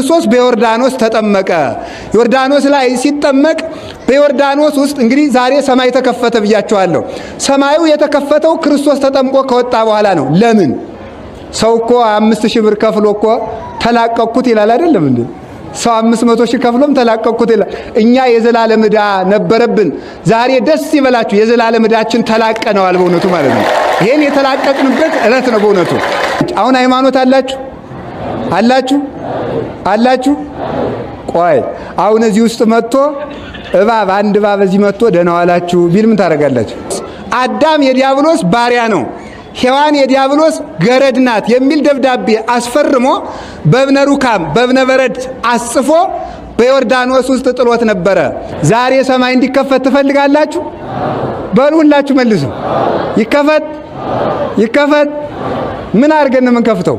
ክርስቶስ በዮርዳኖስ ተጠመቀ። ዮርዳኖስ ላይ ሲጠመቅ በዮርዳኖስ ውስጥ እንግዲህ ዛሬ ሰማይ ተከፈተ ብያቸዋለሁ። ሰማዩ የተከፈተው ክርስቶስ ተጠምቆ ከወጣ በኋላ ነው። ለምን? ሰው እኮ 5000 ብር ከፍሎ እኮ ተላቀቅኩት ይላል አይደለም እንዴ? ሰው 500,000 ከፍሎም ተላቀቅኩት ይላል። እኛ የዘላለም ዕዳ ነበረብን። ዛሬ ደስ ይበላችሁ፣ የዘላለም ዕዳችን ተላቀነዋል በእውነቱ ማለት ነው። ይሄን የተላቀቅንበት ዕለት ነው በእውነቱ። አሁን ሃይማኖት አላችሁ አላችሁ አላችሁ? ቆይ አሁን እዚህ ውስጥ መጥቶ እባብ አንድ እባብ እዚህ መጥቶ ደህና ዋላችሁ ቢል ምን ታደርጋላችሁ? አዳም የዲያብሎስ ባሪያ ነው፣ ሔዋን የዲያብሎስ ገረድ ናት የሚል ደብዳቤ አስፈርሞ በእብነ ሩካም በእብነ በረድ አስጽፎ በዮርዳኖስ ውስጥ ጥሎት ነበረ። ዛሬ ሰማይ እንዲከፈት ትፈልጋላችሁ? በሉ ሁላችሁ መልሱ። ይከፈት ይከፈት። ምን አድርገን ነው የምንከፍተው?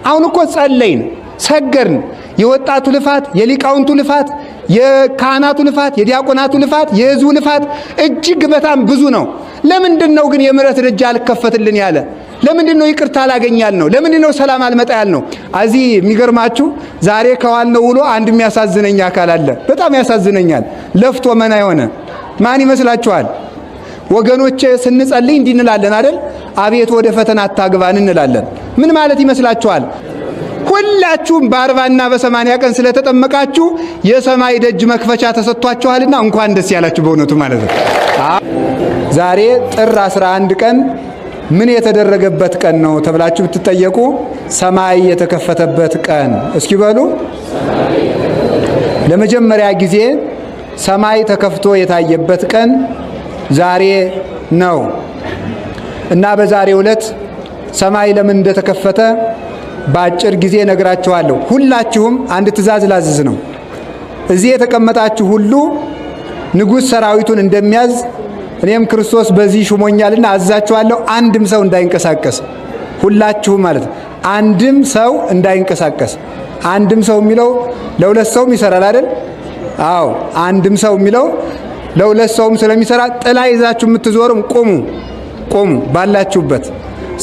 አሁን እኮ ጸለይን፣ ሰገርን። የወጣቱ ልፋት፣ የሊቃውንቱ ልፋት፣ የካህናቱ ልፋት፣ የዲያቆናቱ ልፋት፣ የህዝቡ ልፋት እጅግ በጣም ብዙ ነው። ለምንድን ነው ግን የምህረት ደጅ አልከፈትልን ያለ? ለምንድን ነው ይቅርታ አላገኛል ነው? ለምንድን ነው ሰላም አልመጣ ያል ነው? እዚህ የሚገርማችሁ ዛሬ ከዋልነው ውሎ አንድ የሚያሳዝነኝ አካል አለ። በጣም ያሳዝነኛል። ለፍቶ መና የሆነ ማን ይመስላችኋል? ወገኖቼ ስንጸልይ እንዲህ እንላለን አይደል? አቤት ወደ ፈተና አታግባን እንላለን። ምን ማለት ይመስላችኋል? ሁላችሁም በ40ና በ80 ቀን ስለተጠመቃችሁ የሰማይ ደጅ መክፈቻ ተሰጥቷችኋልና እንኳን ደስ ያላችሁ በእውነቱ ማለት ነው። ዛሬ ጥር 11 ቀን ምን የተደረገበት ቀን ነው ተብላችሁ ብትጠየቁ ሰማይ የተከፈተበት ቀን። እስኪ በሉ። ለመጀመሪያ ጊዜ ሰማይ ተከፍቶ የታየበት ቀን ዛሬ ነው። እና በዛሬው ዕለት ሰማይ ለምን እንደተከፈተ በአጭር ጊዜ ነግራችኋለሁ። ሁላችሁም አንድ ትእዛዝ ላዝዝ ነው። እዚህ የተቀመጣችሁ ሁሉ ንጉሥ ሰራዊቱን እንደሚያዝ እኔም ክርስቶስ በዚህ ሹሞኛልና አዛችኋለሁ። አንድም ሰው እንዳይንቀሳቀስ፣ ሁላችሁም ማለት ነው። አንድም ሰው እንዳይንቀሳቀስ። አንድም ሰው የሚለው ለሁለት ሰውም ይሰራል አይደል? አዎ፣ አንድም ሰው የሚለው ለሁለት ሰውም ስለሚሰራ ጥላ ይዛችሁ የምትዞሩም ቁሙ፣ ቁሙ ባላችሁበት።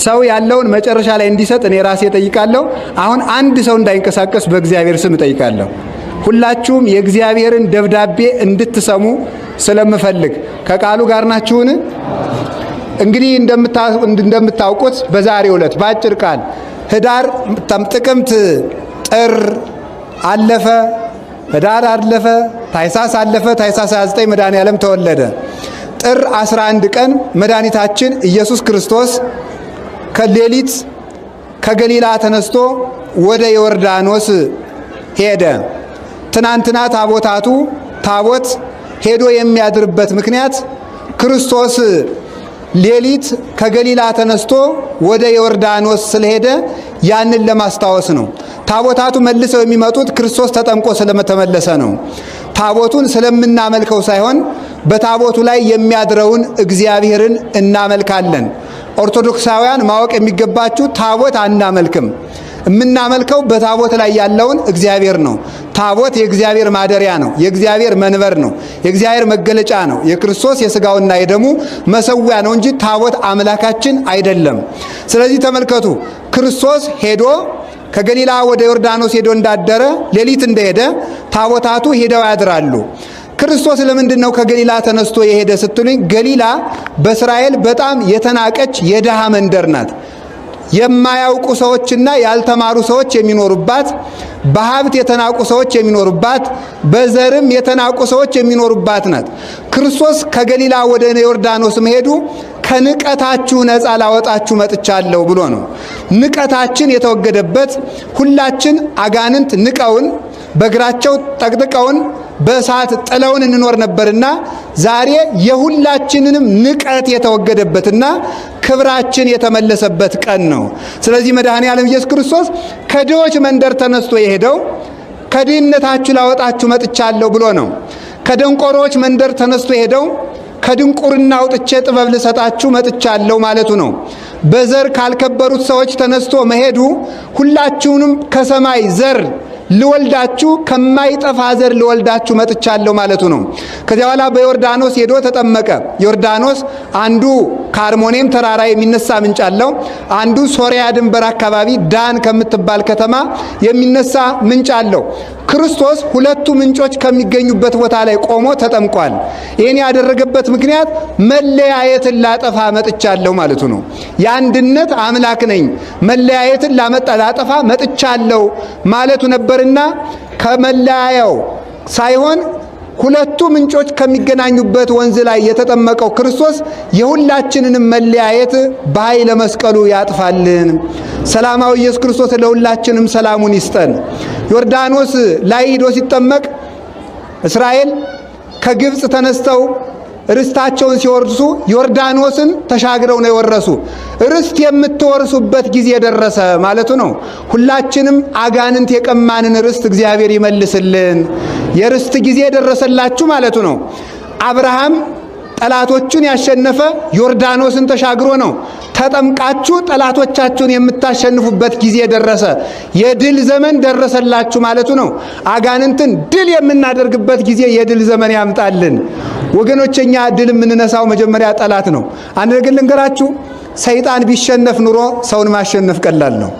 ሰው ያለውን መጨረሻ ላይ እንዲሰጥ እኔ ራሴ እጠይቃለሁ። አሁን አንድ ሰው እንዳይንቀሳቀስ በእግዚአብሔር ስም እጠይቃለሁ። ሁላችሁም የእግዚአብሔርን ደብዳቤ እንድትሰሙ ስለምፈልግ ከቃሉ ጋር ናችሁን? እንግዲህ እንደምታውቁት በዛሬው ዕለት በአጭር ቃል ህዳር፣ ጥቅምት፣ ጥር አለፈ፣ ህዳር አለፈ፣ ታኅሳስ አለፈ። ታኅሳስ 29 መድኃኔዓለም ተወለደ። ጥር 11 ቀን መድኃኒታችን ኢየሱስ ክርስቶስ ከሌሊት ከገሊላ ተነስቶ ወደ ዮርዳኖስ ሄደ። ትናንትና ታቦታቱ ታቦት ሄዶ የሚያድርበት ምክንያት ክርስቶስ ሌሊት ከገሊላ ተነስቶ ወደ ዮርዳኖስ ስለሄደ ያንን ለማስታወስ ነው። ታቦታቱ መልሰው የሚመጡት ክርስቶስ ተጠምቆ ስለተመለሰ ነው። ታቦቱን ስለምናመልከው ሳይሆን በታቦቱ ላይ የሚያድረውን እግዚአብሔርን እናመልካለን። ኦርቶዶክሳውያን ማወቅ የሚገባችሁ ታቦት አናመልክም። የምናመልከው በታቦት ላይ ያለውን እግዚአብሔር ነው። ታቦት የእግዚአብሔር ማደሪያ ነው። የእግዚአብሔር መንበር ነው። የእግዚአብሔር መገለጫ ነው። የክርስቶስ የስጋውና የደሙ መሰዊያ ነው እንጂ ታቦት አምላካችን አይደለም። ስለዚህ ተመልከቱ፣ ክርስቶስ ሄዶ ከገሊላ ወደ ዮርዳኖስ ሄዶ እንዳደረ ሌሊት እንደሄደ ታቦታቱ ሄደው ያድራሉ። ክርስቶስ ለምንድን ነው ከገሊላ ተነስቶ የሄደ ስትሉኝ፣ ገሊላ በእስራኤል በጣም የተናቀች የድሃ መንደር ናት። የማያውቁ ሰዎችና ያልተማሩ ሰዎች የሚኖሩባት፣ በሀብት የተናቁ ሰዎች የሚኖሩባት፣ በዘርም የተናቁ ሰዎች የሚኖሩባት ናት። ክርስቶስ ከገሊላ ወደ ዮርዳኖስ መሄዱ ከንቀታችሁ ነፃ ላወጣችሁ መጥቻለሁ ብሎ ነው። ንቀታችን የተወገደበት፣ ሁላችን አጋንንት ንቀውን በእግራቸው ጠቅጥቀውን በእሳት ጥለውን እንኖር ነበርና ዛሬ የሁላችንንም ንቀት የተወገደበትና ክብራችን የተመለሰበት ቀን ነው። ስለዚህ መድኃኔ ዓለም ኢየሱስ ክርስቶስ ከድሆች መንደር ተነስቶ የሄደው ከድህነታችሁ ላወጣችሁ መጥቻለሁ ብሎ ነው። ከደንቆሮዎች መንደር ተነስቶ የሄደው ከድንቁርና አውጥቼ ጥበብ ልሰጣችሁ መጥቻለሁ ማለቱ ነው። በዘር ካልከበሩት ሰዎች ተነስቶ መሄዱ ሁላችሁንም ከሰማይ ዘር ልወልዳችሁ ከማይጠፋ ዘር ልወልዳችሁ መጥቻለሁ ማለቱ ነው። ከዚያ በኋላ በዮርዳኖስ ሄዶ ተጠመቀ። ዮርዳኖስ አንዱ ከአርሞኔም ተራራ የሚነሳ ምንጭ አለው። አንዱ ሶሪያ ድንበር አካባቢ ዳን ከምትባል ከተማ የሚነሳ ምንጭ አለው። ክርስቶስ ሁለቱ ምንጮች ከሚገኙበት ቦታ ላይ ቆሞ ተጠምቋል። ይህን ያደረገበት ምክንያት መለያየትን ላጠፋ መጥቻለሁ ማለቱ ነው። የአንድነት አምላክ ነኝ፣ መለያየትን ላጠፋ መጥቻለሁ ማለቱ ነበርና ከመለያየው ሳይሆን ሁለቱ ምንጮች ከሚገናኙበት ወንዝ ላይ የተጠመቀው ክርስቶስ የሁላችንንም መለያየት በኃይለ መስቀሉ ያጥፋልን። ሰላማዊ ኢየሱስ ክርስቶስ ለሁላችንም ሰላሙን ይስጠን። ዮርዳኖስ ላይ ሂዶ ሲጠመቅ እስራኤል ከግብፅ ተነስተው ርስታቸውን ሲወርሱ ዮርዳኖስን ተሻግረው ነው የወረሱ። ርስት የምትወርሱበት ጊዜ ደረሰ ማለቱ ነው። ሁላችንም አጋንንት የቀማንን ርስት እግዚአብሔር ይመልስልን። የርስት ጊዜ ደረሰላችሁ ማለቱ ነው። አብርሃም ጠላቶቹን ያሸነፈ ዮርዳኖስን ተሻግሮ ነው። ተጠምቃችሁ ጠላቶቻችሁን የምታሸንፉበት ጊዜ ደረሰ፣ የድል ዘመን ደረሰላችሁ ማለቱ ነው። አጋንንትን ድል የምናደርግበት ጊዜ የድል ዘመን ያምጣልን። ወገኖች፣ እኛ ድል የምንነሳው መጀመሪያ ጠላት ነው። አንድ ነገር ልንገራችሁ፣ ሰይጣን ቢሸነፍ ኑሮ ሰውን ማሸነፍ ቀላል ነው።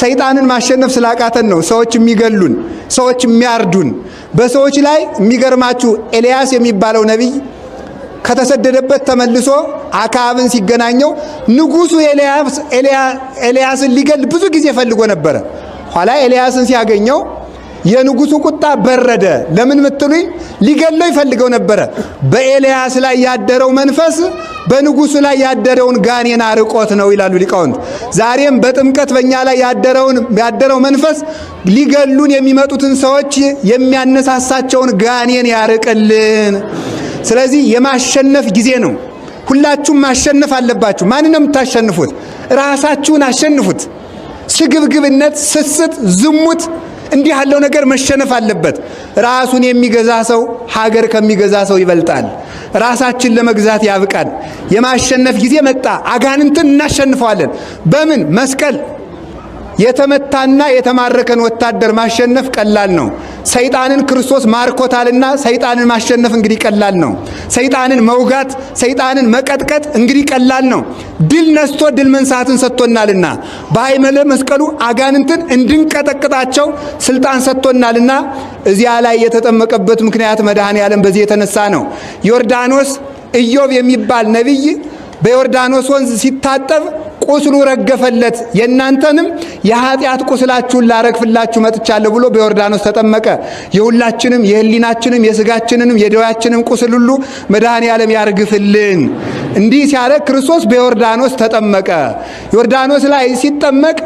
ሰይጣንን ማሸነፍ ስላቃተን ነው ሰዎች የሚገሉን፣ ሰዎች የሚያርዱን። በሰዎች ላይ የሚገርማችሁ ኤልያስ የሚባለው ነቢይ ከተሰደደበት ተመልሶ አክዓብን ሲገናኘው ንጉሱ ኤልያስን ሊገል ብዙ ጊዜ ፈልጎ ነበረ። ኋላ ኤልያስን ሲያገኘው የንጉሱ ቁጣ በረደ። ለምን ምትሉኝ? ሊገለው ይፈልገው ነበረ። በኤልያስ ላይ ያደረው መንፈስ በንጉሱ ላይ ያደረውን ጋኔን አርቆት ነው ይላሉ ሊቃውንት። ዛሬም በጥምቀት በእኛ ላይ ያደረው መንፈስ ሊገሉን የሚመጡትን ሰዎች የሚያነሳሳቸውን ጋኔን ያርቅልን። ስለዚህ የማሸነፍ ጊዜ ነው። ሁላችሁም ማሸነፍ አለባችሁ። ማንን ነው የምታሸንፉት? ራሳችሁን አሸንፉት። ስግብግብነት፣ ስስት፣ ዝሙት እንዲህ ያለው ነገር መሸነፍ አለበት። ራሱን የሚገዛ ሰው ሀገር ከሚገዛ ሰው ይበልጣል። ራሳችን ለመግዛት ያብቃን። የማሸነፍ ጊዜ መጣ። አጋንንትን እናሸንፈዋለን። በምን? መስቀል። የተመታና የተማረከን ወታደር ማሸነፍ ቀላል ነው። ሰይጣንን ክርስቶስ ማርኮታልና ሰይጣንን ማሸነፍ እንግዲህ ቀላል ነው። ሰይጣንን መውጋት፣ ሰይጣንን መቀጥቀጥ እንግዲህ ቀላል ነው። ድል ነስቶ ድል መንሳትን ሰጥቶናልና በኃይለ መስቀሉ አጋንንትን እንድንቀጠቅጣቸው ስልጣን ሰጥቶናልና እዚያ ላይ የተጠመቀበት ምክንያት መድኃኔ ዓለም በዚህ የተነሳ ነው። ዮርዳኖስ ኢዮብ የሚባል ነቢይ በዮርዳኖስ ወንዝ ሲታጠብ ቁስሉ ረገፈለት። የእናንተንም የኃጢአት ቁስላችሁን ላረግፍላችሁ መጥቻለሁ ብሎ በዮርዳኖስ ተጠመቀ። የሁላችንም የሕሊናችንም የስጋችንንም የደዌያችንም ቁስል ሁሉ መድኃኔ ዓለም ያርግፍልን። እንዲህ ሲያደርግ ክርስቶስ በዮርዳኖስ ተጠመቀ። ዮርዳኖስ ላይ ሲጠመቅ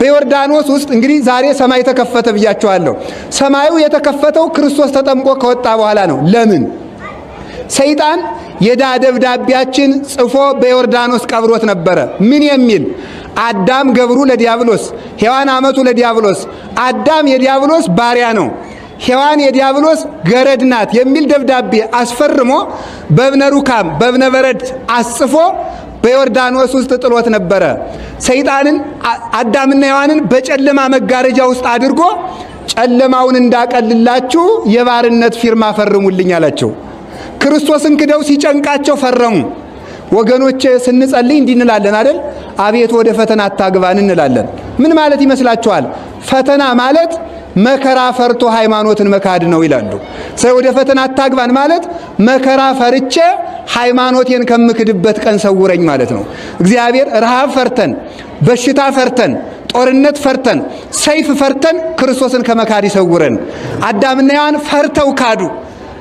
በዮርዳኖስ ውስጥ እንግዲህ ዛሬ ሰማይ ተከፈተ ብያችኋለሁ። ሰማዩ የተከፈተው ክርስቶስ ተጠምቆ ከወጣ በኋላ ነው። ለምን? ሰይጣን የዕዳ ደብዳቤያችን ጽፎ በዮርዳኖስ ቀብሮት ነበረ። ምን የሚል? አዳም ገብሩ ለዲያብሎስ፣ ሔዋን አመቱ ለዲያብሎስ። አዳም የዲያብሎስ ባሪያ ነው፣ ሔዋን የዲያብሎስ ገረድ ናት የሚል ደብዳቤ አስፈርሞ በእብነ ሩካም በእብነ በረድ አስጽፎ በዮርዳኖስ ውስጥ ጥሎት ነበረ። ሰይጣንን አዳምና ሔዋንን በጨለማ መጋረጃ ውስጥ አድርጎ ጨለማውን እንዳቀልላችሁ የባርነት ፊርማ ፈርሙልኝ አላቸው። ክርስቶስን ክደው ሲጨንቃቸው ፈረሙ። ወገኖቼ ስንጸልይ እንዲህ እንላለን አይደል? አቤት ወደ ፈተና አታግባን እንላለን። ምን ማለት ይመስላችኋል? ፈተና ማለት መከራ ፈርቶ ሃይማኖትን መካድ ነው ይላሉ። ሰው ወደ ፈተና አታግባን ማለት መከራ ፈርቼ ሃይማኖቴን ከምክድበት ቀን ሰውረኝ ማለት ነው። እግዚአብሔር ረሃብ ፈርተን፣ በሽታ ፈርተን፣ ጦርነት ፈርተን፣ ሰይፍ ፈርተን ክርስቶስን ከመካድ ይሰውረን። አዳምና ሔዋን ፈርተው ካዱ።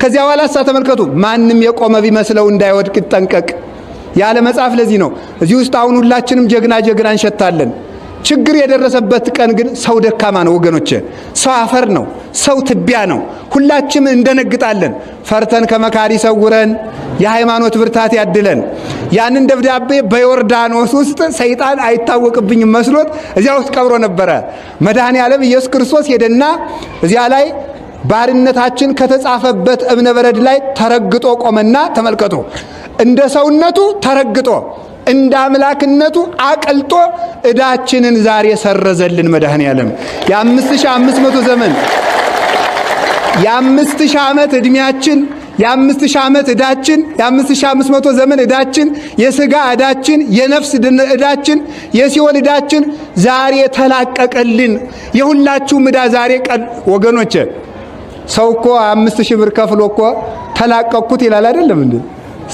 ከዚያ በኋላ እሳ ተመልከቱ፣ ማንም የቆመ ቢመስለው እንዳይወድቅ ይጠንቀቅ ያለ መጽሐፍ ለዚህ ነው። እዚህ ውስጥ አሁን ሁላችንም ጀግና ጀግና እንሸታለን። ችግር የደረሰበት ቀን ግን ሰው ደካማ ነው ወገኖቼ። ሰው አፈር ነው፣ ሰው ትቢያ ነው። ሁላችንም እንደነግጣለን። ፈርተን ከመካድ ይሰውረን፣ የሃይማኖት ብርታት ያድለን። ያንን ደብዳቤ በዮርዳኖስ ውስጥ ሰይጣን አይታወቅብኝም መስሎት እዚያ ውስጥ ቀብሮ ነበረ። መድኃኔ ዓለም ኢየሱስ ክርስቶስ ሄደና እዚያ ላይ ባርነታችን ከተጻፈበት እብነ በረድ ላይ ተረግጦ ቆመና፣ ተመልከቱ፣ እንደ ሰውነቱ ተረግጦ እንደ አምላክነቱ አቅልጦ ዕዳችንን ዛሬ ሰረዘልን መድኃኔዓለም። የ5500 ዘመን የ5000 ዓመት ዕድሜያችን የ5000 ዓመት ዕዳችን የ5500 ዘመን ዕዳችን የሥጋ ዕዳችን የነፍስ ዕዳችን የሲኦል ዕዳችን ዛሬ ተላቀቀልን። የሁላችሁም ዕዳ ዛሬ ወገኖቼ፣ ሰው እኮ 5000 ብር ከፍሎ እኮ ተላቀቅኩት ይላል አይደለም እንዴ?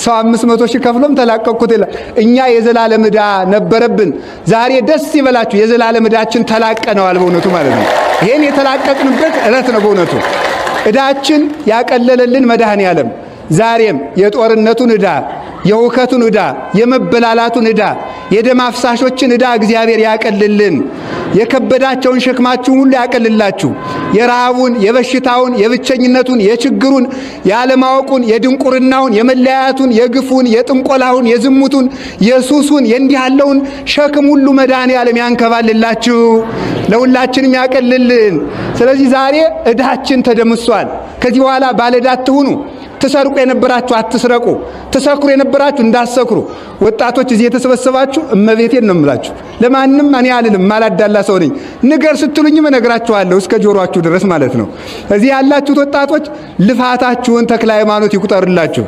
ሰው 500 ሺህ ከፍሎም ተላቀቅኩት ይላል። እኛ የዘላለም ዕዳ ነበረብን። ዛሬ ደስ ይበላችሁ፣ የዘላለም ዕዳችን ተላቀነዋል በእውነቱ ማለት ነው። ይሄን የተላቀቅንበት ዕለት ነው በእውነቱ። ዕዳችን ያቀለለልን መድኃኔዓለም ዛሬም የጦርነቱን ዕዳ፣ የሁከቱን ዕዳ፣ የመበላላቱን ዕዳ፣ የደም አፍሳሾችን ዕዳ እግዚአብሔር ያቀልልን። የከበዳቸውን ሸክማችሁን ሁሉ ያቀልላችሁ። የረሃቡን፣ የበሽታውን፣ የብቸኝነቱን፣ የችግሩን፣ የአለማወቁን፣ የድንቁርናውን፣ የመለያየቱን፣ የግፉን፣ የጥንቆላውን፣ የዝሙቱን፣ የሱሱን፣ የእንዲህ ያለውን ሸክም ሁሉ መድኃኔዓለም ያንከባልላችሁ፣ ለሁላችንም ያቀልልን። ስለዚህ ዛሬ ዕዳችን ተደምሷል። ከዚህ በኋላ ባለዕዳ አትሁኑ። ትሰርቁ የነበራችሁ አትስረቁ። ትሰክሩ የነበራችሁ እንዳትሰክሩ። ወጣቶች እዚህ የተሰበሰባችሁ እመቤቴን ነው የምላችሁ። ለማንም እኔ አልልም፣ ማላዳላ ሰው ነኝ። ንገር ስትሉኝም እነግራችኋለሁ እስከ ጆሮአችሁ ድረስ ማለት ነው። እዚህ ያላችሁት ወጣቶች ልፋታችሁን ተክለ ሃይማኖት ይቁጠርላችሁ።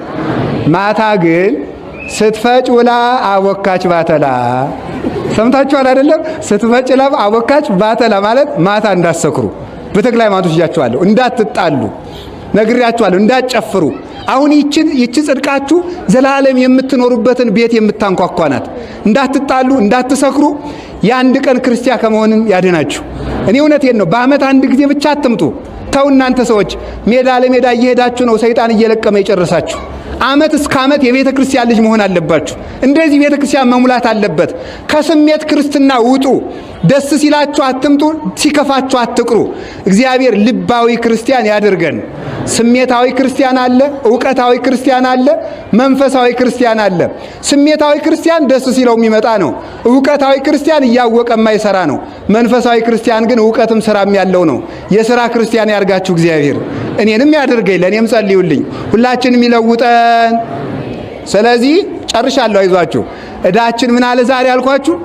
ማታ ግን ስትፈጭ ውላ አቦካች ባተላ። ሰምታችኋል አይደለም? ስትፈጭ ውላ አቦካች ባተላ ማለት ማታ እንዳትሰክሩ በተክለ ሃይማኖት ይዣችኋለሁ። እንዳትጣሉ ነግሬያችኋለሁ። እንዳትጨፍሩ። አሁን ይቺ ጽድቃችሁ ዘላለም የምትኖሩበትን ቤት የምታንኳኳ ናት። እንዳትጣሉ፣ እንዳትሰክሩ የአንድ ቀን ክርስቲያን ከመሆንም ያድናችሁ። እኔ እውነቴን ነው። በዓመት አንድ ጊዜ ብቻ አትምጡ። ተው እናንተ ሰዎች፣ ሜዳ ለሜዳ እየሄዳችሁ ነው ሰይጣን እየለቀመ የጨረሳችሁ። ዓመት እስከ ዓመት የቤተ ክርስቲያን ልጅ መሆን አለባችሁ። እንደዚህ ቤተ ክርስቲያን መሙላት አለበት። ከስሜት ክርስትና ውጡ። ደስ ሲላችሁ አትምጡ፣ ሲከፋችሁ አትቅሩ። እግዚአብሔር ልባዊ ክርስቲያን ያድርገን። ስሜታዊ ክርስቲያን አለ፣ ዕውቀታዊ ክርስቲያን አለ፣ መንፈሳዊ ክርስቲያን አለ። ስሜታዊ ክርስቲያን ደስ ሲለው የሚመጣ ነው። ዕውቀታዊ ክርስቲያን እያወቀ የማይሰራ ነው። መንፈሳዊ ክርስቲያን ግን ዕውቀትም ስራም ያለው ነው። የስራ ክርስቲያን ያርጋችሁ እግዚአብሔር። እኔንም ያድርገኝ፣ ለእኔም ጸልዩልኝ፣ ሁላችንም ይለውጠን። ስለዚህ ጨርሻለሁ፣ አይዟችሁ። ዕዳችን ምን አለ ዛሬ አልኳችሁ?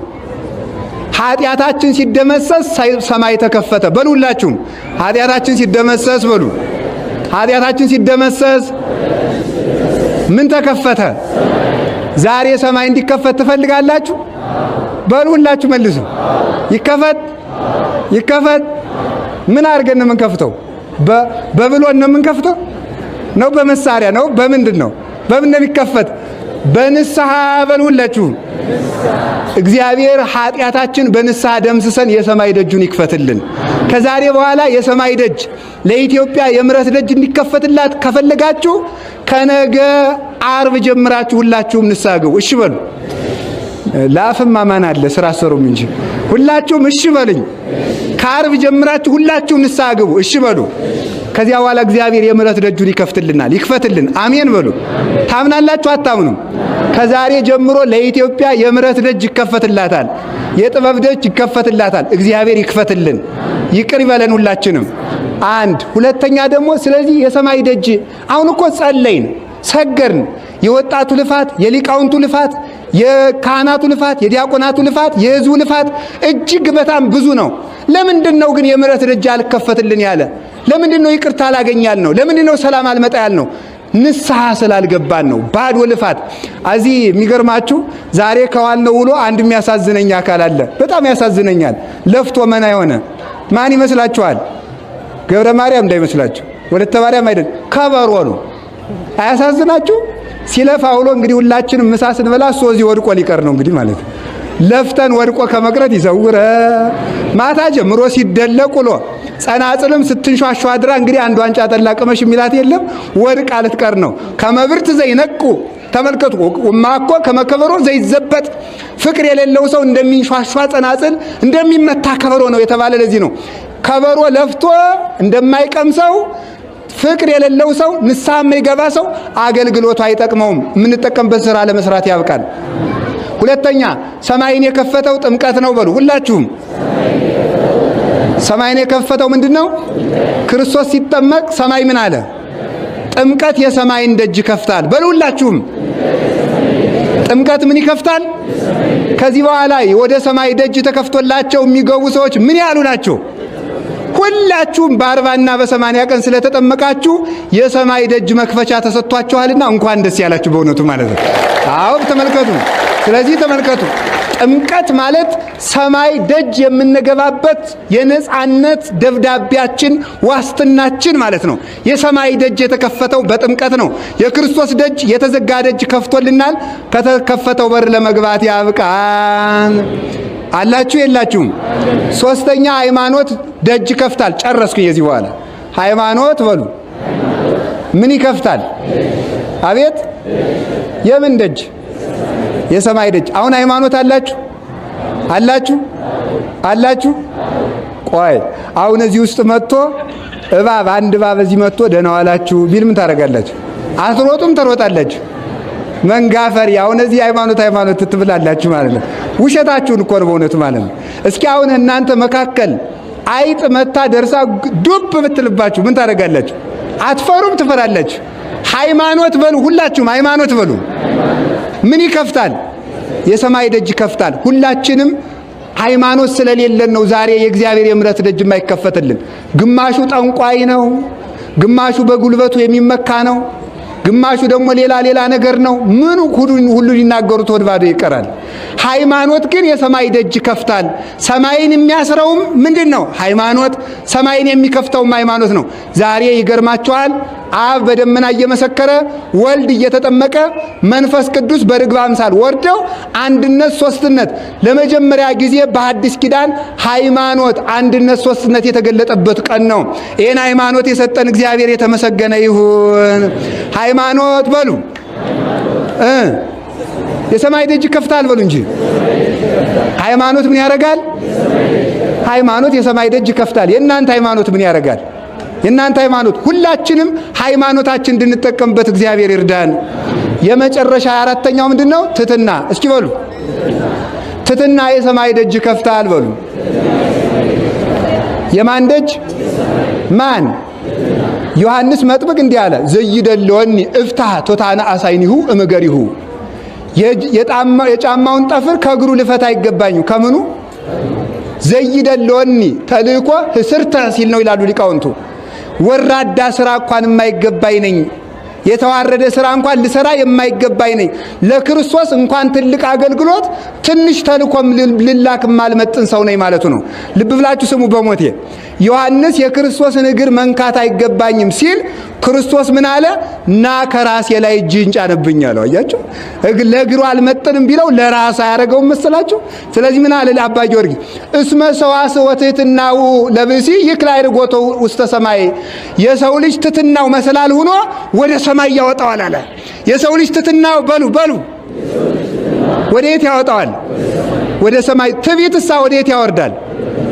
ኃጢአታችን ሲደመሰስ ሰማይ ተከፈተ። በሉ ሁላችሁም ኃጢአታችን ሲደመሰስ በሉ። ኃጢአታችን ሲደመሰስ ምን ተከፈተ? ዛሬ ሰማይ እንዲከፈት ትፈልጋላችሁ? በሉ ሁላችሁ መልሱ። ይከፈት ይከፈት። ምን አድርገን ነው የምንከፍተው? በብሎን ነው የምንከፍተው? ነው በመሳሪያ ነው? በምንድን ነው? በምን ነው የሚከፈት? በንስሐ በሉ ሁላችሁም። እግዚአብሔር ኃጢአታችን በንስሐ ደምስሰን የሰማይ ደጁን ይክፈትልን። ከዛሬ በኋላ የሰማይ ደጅ ለኢትዮጵያ የምሕረት ደጅ እንዲከፈትላት ከፈለጋችሁ ከነገ ዓርብ ጀምራችሁ ሁላችሁም ንስሐ ግቡ። እሺ በሉ። ለአፍም ማማን አለ ስራ ሰሩም እንጂ ሁላችሁም እሺ በሉኝ። ከዓርብ ጀምራችሁ ሁላችሁም ንስሐ ግቡ። እሺ በሉ። ከዚያ በኋላ እግዚአብሔር የምሕረት ደጁን ይከፍትልናል። ይክፈትልን። አሜን በሉ። ታምናላችሁ አታምኑም? ከዛሬ ጀምሮ ለኢትዮጵያ የምሕረት ደጅ ይከፈትላታል። የጥበብ ደጅ ይከፈትላታል። እግዚአብሔር ይክፈትልን፣ ይቅር ይበለን ሁላችንም። አንድ ሁለተኛ ደግሞ ስለዚህ የሰማይ ደጅ አሁን እኮ ጸለይን፣ ሰገርን። የወጣቱ ልፋት፣ የሊቃውንቱ ልፋት፣ የካህናቱ ልፋት፣ የዲያቆናቱ ልፋት፣ የሕዝቡ ልፋት እጅግ በጣም ብዙ ነው። ለምንድን ነው ግን የምሕረት ደጅ አልከፈትልን ያለ? ለምንድን ነው ይቅርታ አላገኛል ነው? ለምንድን ነው ሰላም አልመጣ ያል ነው? ንስሐ ስላልገባን ነው። ባዶ ልፋት። እዚህ የሚገርማችሁ ዛሬ ከዋልነው ውሎ አንድ የሚያሳዝነኝ አካል አለ። በጣም ያሳዝነኛል። ለፍቶ መና የሆነ ማን ይመስላችኋል? ገብረ ማርያም እንዳይመስላችሁ፣ ወለተ ማርያም አይደል፣ ከበሮ ነው። አያሳዝናችሁ? ሲለፋ ውሎ እንግዲህ ሁላችንም ምሳ ስንበላ እሱ እዚህ ወድቆ ሊቀር ነው እንግዲህ ማለት ነው። ለፍተን ወድቆ ከመቅረት ይሰውረ። ማታ ጀምሮ ሲደለቅ ውሎ ጸናጽልም ስትንሿሿ አድራ እንግዲህ አንድ ዋንጫ ጠላ ቅመሽ የሚላት የለም፣ ወድቃ ልትቀር ነው። ከመብርት ዘይነቁ ተመልከቱ። ማኮ ከመከበሮ ዘይዘበጥ ፍቅር የሌለው ሰው እንደሚንሿሿ ጸናጽል እንደሚመታ ከበሮ ነው የተባለ ለዚህ ነው። ከበሮ ለፍቶ እንደማይቀምሰው ፍቅር የሌለው ሰው ንስሐ የማይገባ ሰው አገልግሎቱ አይጠቅመውም። የምንጠቀምበት ስራ ለመስራት ያብቃል። ሁለተኛ ሰማይን የከፈተው ጥምቀት ነው በሉ ሁላችሁም። ሰማይን የከፈተው ምንድን ነው? ክርስቶስ ሲጠመቅ ሰማይ ምን አለ? ጥምቀት የሰማይን ደጅ ይከፍታል በሉ ሁላችሁም። ጥምቀት ምን ይከፍታል? ከዚህ በኋላ ወደ ሰማይ ደጅ ተከፍቶላቸው የሚገቡ ሰዎች ምን ያሉ ናቸው? ሁላችሁም በ40ና በ80 ቀን ስለተጠመቃችሁ የሰማይ ደጅ መክፈቻ ተሰጥቷችኋልና እንኳን ደስ ያላችሁ በእውነቱ ማለት ነው። አዎ ተመልከቱ። ስለዚህ ተመልከቱ፣ ጥምቀት ማለት ሰማይ ደጅ የምንገባበት የነጻነት ደብዳቤያችን ዋስትናችን ማለት ነው። የሰማይ ደጅ የተከፈተው በጥምቀት ነው። የክርስቶስ ደጅ የተዘጋ ደጅ ከፍቶልናል። ከተከፈተው በር ለመግባት ያብቃን። አላችሁ የላችሁም? ሶስተኛ ሃይማኖት ደጅ ይከፍታል። ጨረስኩኝ። የዚህ በኋላ ሃይማኖት በሉ ምን ይከፍታል? አቤት የምን ደጅ? የሰማይ ደጅ። አሁን ሃይማኖት አላችሁ አላችሁ አላችሁ? ቆይ አሁን እዚህ ውስጥ መጥቶ እባብ፣ አንድ እባብ እዚህ መጥቶ ደህና ዋላችሁ ቢል ምን ታደርጋላችሁ? አትሮጡም? ትሮጣላችሁ። መንጋፈሪ። አሁን እዚህ ሃይማኖት ሃይማኖት ትብላላችሁ ማለት ነው። ውሸታችሁን እኮ ነው በእውነቱ ማለት ነው። እስኪ አሁን እናንተ መካከል አይጥ መታ ደርሳ ዱብ ብትልባችሁ ምን ታደርጋላችሁ? አትፈሩም? ትፈራላችሁ። ሃይማኖት በሉ፣ ሁላችሁም ሃይማኖት በሉ። ምን ይከፍታል? የሰማይ ደጅ ይከፍታል። ሁላችንም ሃይማኖት ስለሌለን ነው ዛሬ የእግዚአብሔር የምሕረት ደጅ የማይከፈትልን። ግማሹ ጠንቋይ ነው፣ ግማሹ በጉልበቱ የሚመካ ነው፣ ግማሹ ደግሞ ሌላ ሌላ ነገር ነው። ምኑ ሁሉ ሊናገሩት ወደ ባዶ ይቀራል። ሃይማኖት ግን የሰማይ ደጅ ይከፍታል። ሰማይን የሚያስረውም ምንድን ነው? ሃይማኖት። ሰማይን የሚከፍተውም ሃይማኖት ነው። ዛሬ ይገርማቸዋል። አብ በደመና እየመሰከረ፣ ወልድ እየተጠመቀ፣ መንፈስ ቅዱስ በርግብ አምሳል ወርደው አንድነት ሶስትነት ለመጀመሪያ ጊዜ በሐዲስ ኪዳን ሃይማኖት አንድነት ሶስትነት የተገለጠበት ቀን ነው። ይህን ሃይማኖት የሰጠን እግዚአብሔር የተመሰገነ ይሁን። ሃይማኖት በሉ የሰማይ ደጅ ይከፍታል በሉ እንጂ። ሃይማኖት ምን ያደርጋል? ሃይማኖት የሰማይ ደጅ ይከፍታል። የእናንተ ሃይማኖት ምን ያደርጋል? የእናንተ ሃይማኖት፣ ሁላችንም ሃይማኖታችን እንድንጠቀምበት እግዚአብሔር ይርዳን። የመጨረሻ አራተኛው ምንድን ነው? ትትና። እስኪ በሉ ትትና የሰማይ ደጅ ይከፍታል በሉ። የማን ደጅ? ማን? ዮሐንስ መጥምቅ እንዲህ አለ፣ ዘይደልወኒ እፍታህ ቶታነ አሳይኒሁ እምገሪሁ። የጫማውን ጠፍር ከእግሩ ልፈታ አይገባኝም። ከምኑ? ዘይደልወኒ ተልእኮ ህስርተ ሲል ነው ይላሉ ሊቃውንቱ። ወራዳ ስራ እንኳን የማይገባኝ ነኝ። የተዋረደ ስራ እንኳን ልሰራ የማይገባኝ ነኝ። ለክርስቶስ እንኳን ትልቅ አገልግሎት ትንሽ ተልእኮም ልላክ የማልመጥን ሰው ነኝ ማለቱ ነው። ልብ ብላችሁ ስሙ። በሞቴ ዮሐንስ የክርስቶስን እግር መንካት አይገባኝም ሲል ክርስቶስ ምን አለ? ና ከራሴ ላይ እጅህን ጫንብኝ አለው። አያችሁ፣ ለእግሩ አልመጥንም ቢለው ለራሱ አያደርገውም መሰላችሁ? ስለዚህ ምን አለ አባ ጊዮርጊስ? እስመ ሰዋስወ ትሕትናሁ ለብእሲ ይክል አዕርጎቶ ውስተ ሰማይ። የሰው ልጅ ትሕትናው መሰላል ሆኖ ወደ ሰማይ ያወጣዋል አለ። የሰው ልጅ ትሕትናው በሉ በሉ ወደ የት ያወጣዋል? ወደ ሰማይ። ትዕቢትሳ ወደ የት ያወርዳል?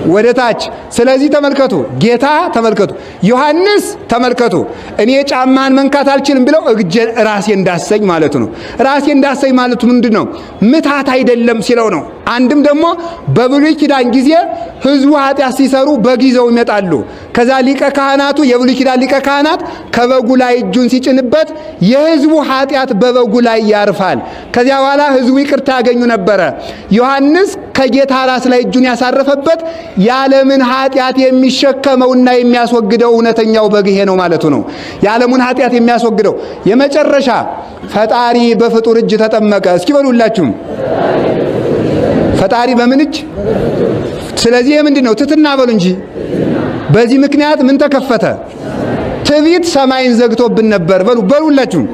ወደ ታች። ስለዚህ ተመልከቱ፣ ጌታ ተመልከቱ፣ ዮሐንስ ተመልከቱ፣ እኔ ጫማን መንካት አልችልም ብለው እግጄን ራሴ እንዳሰኝ ማለቱ ነው። ራሴ እንዳሰኝ ማለቱ ምንድን ነው? ምታት አይደለም ሲለው ነው። አንድም ደግሞ በብሉይ ኪዳን ጊዜ ሕዝቡ ኃጢአት ሲሰሩ በግ ይዘው ይመጣሉ። ከዛ ሊቀ ካህናቱ፣ የብሉይ ኪዳን ሊቀ ካህናት ከበጉ ላይ እጁን ሲጭንበት የሕዝቡ ኃጢአት በበጉ ላይ ያርፋል። ከዚያ በኋላ ሕዝቡ ይቅርታ ያገኙ ነበረ። ዮሐንስ ከጌታ ራስ ላይ እጁን ያሳረፈበት የዓለምን ኃጢአት የሚሸከመውና የሚያስወግደው እውነተኛው በግ ይሄ ነው ማለቱ ነው። የዓለሙን ኃጢአት የሚያስወግደው። የመጨረሻ ፈጣሪ በፍጡር እጅ ተጠመቀ። እስኪ በሉላችሁም ፈጣሪ በምን እጅ? ስለዚህ የምንድን ነው? ትሕትና በሉ እንጂ። በዚህ ምክንያት ምን ተከፈተ? ትዕቢት ሰማይን ዘግቶብን ነበር። በሉ በሉላችሁም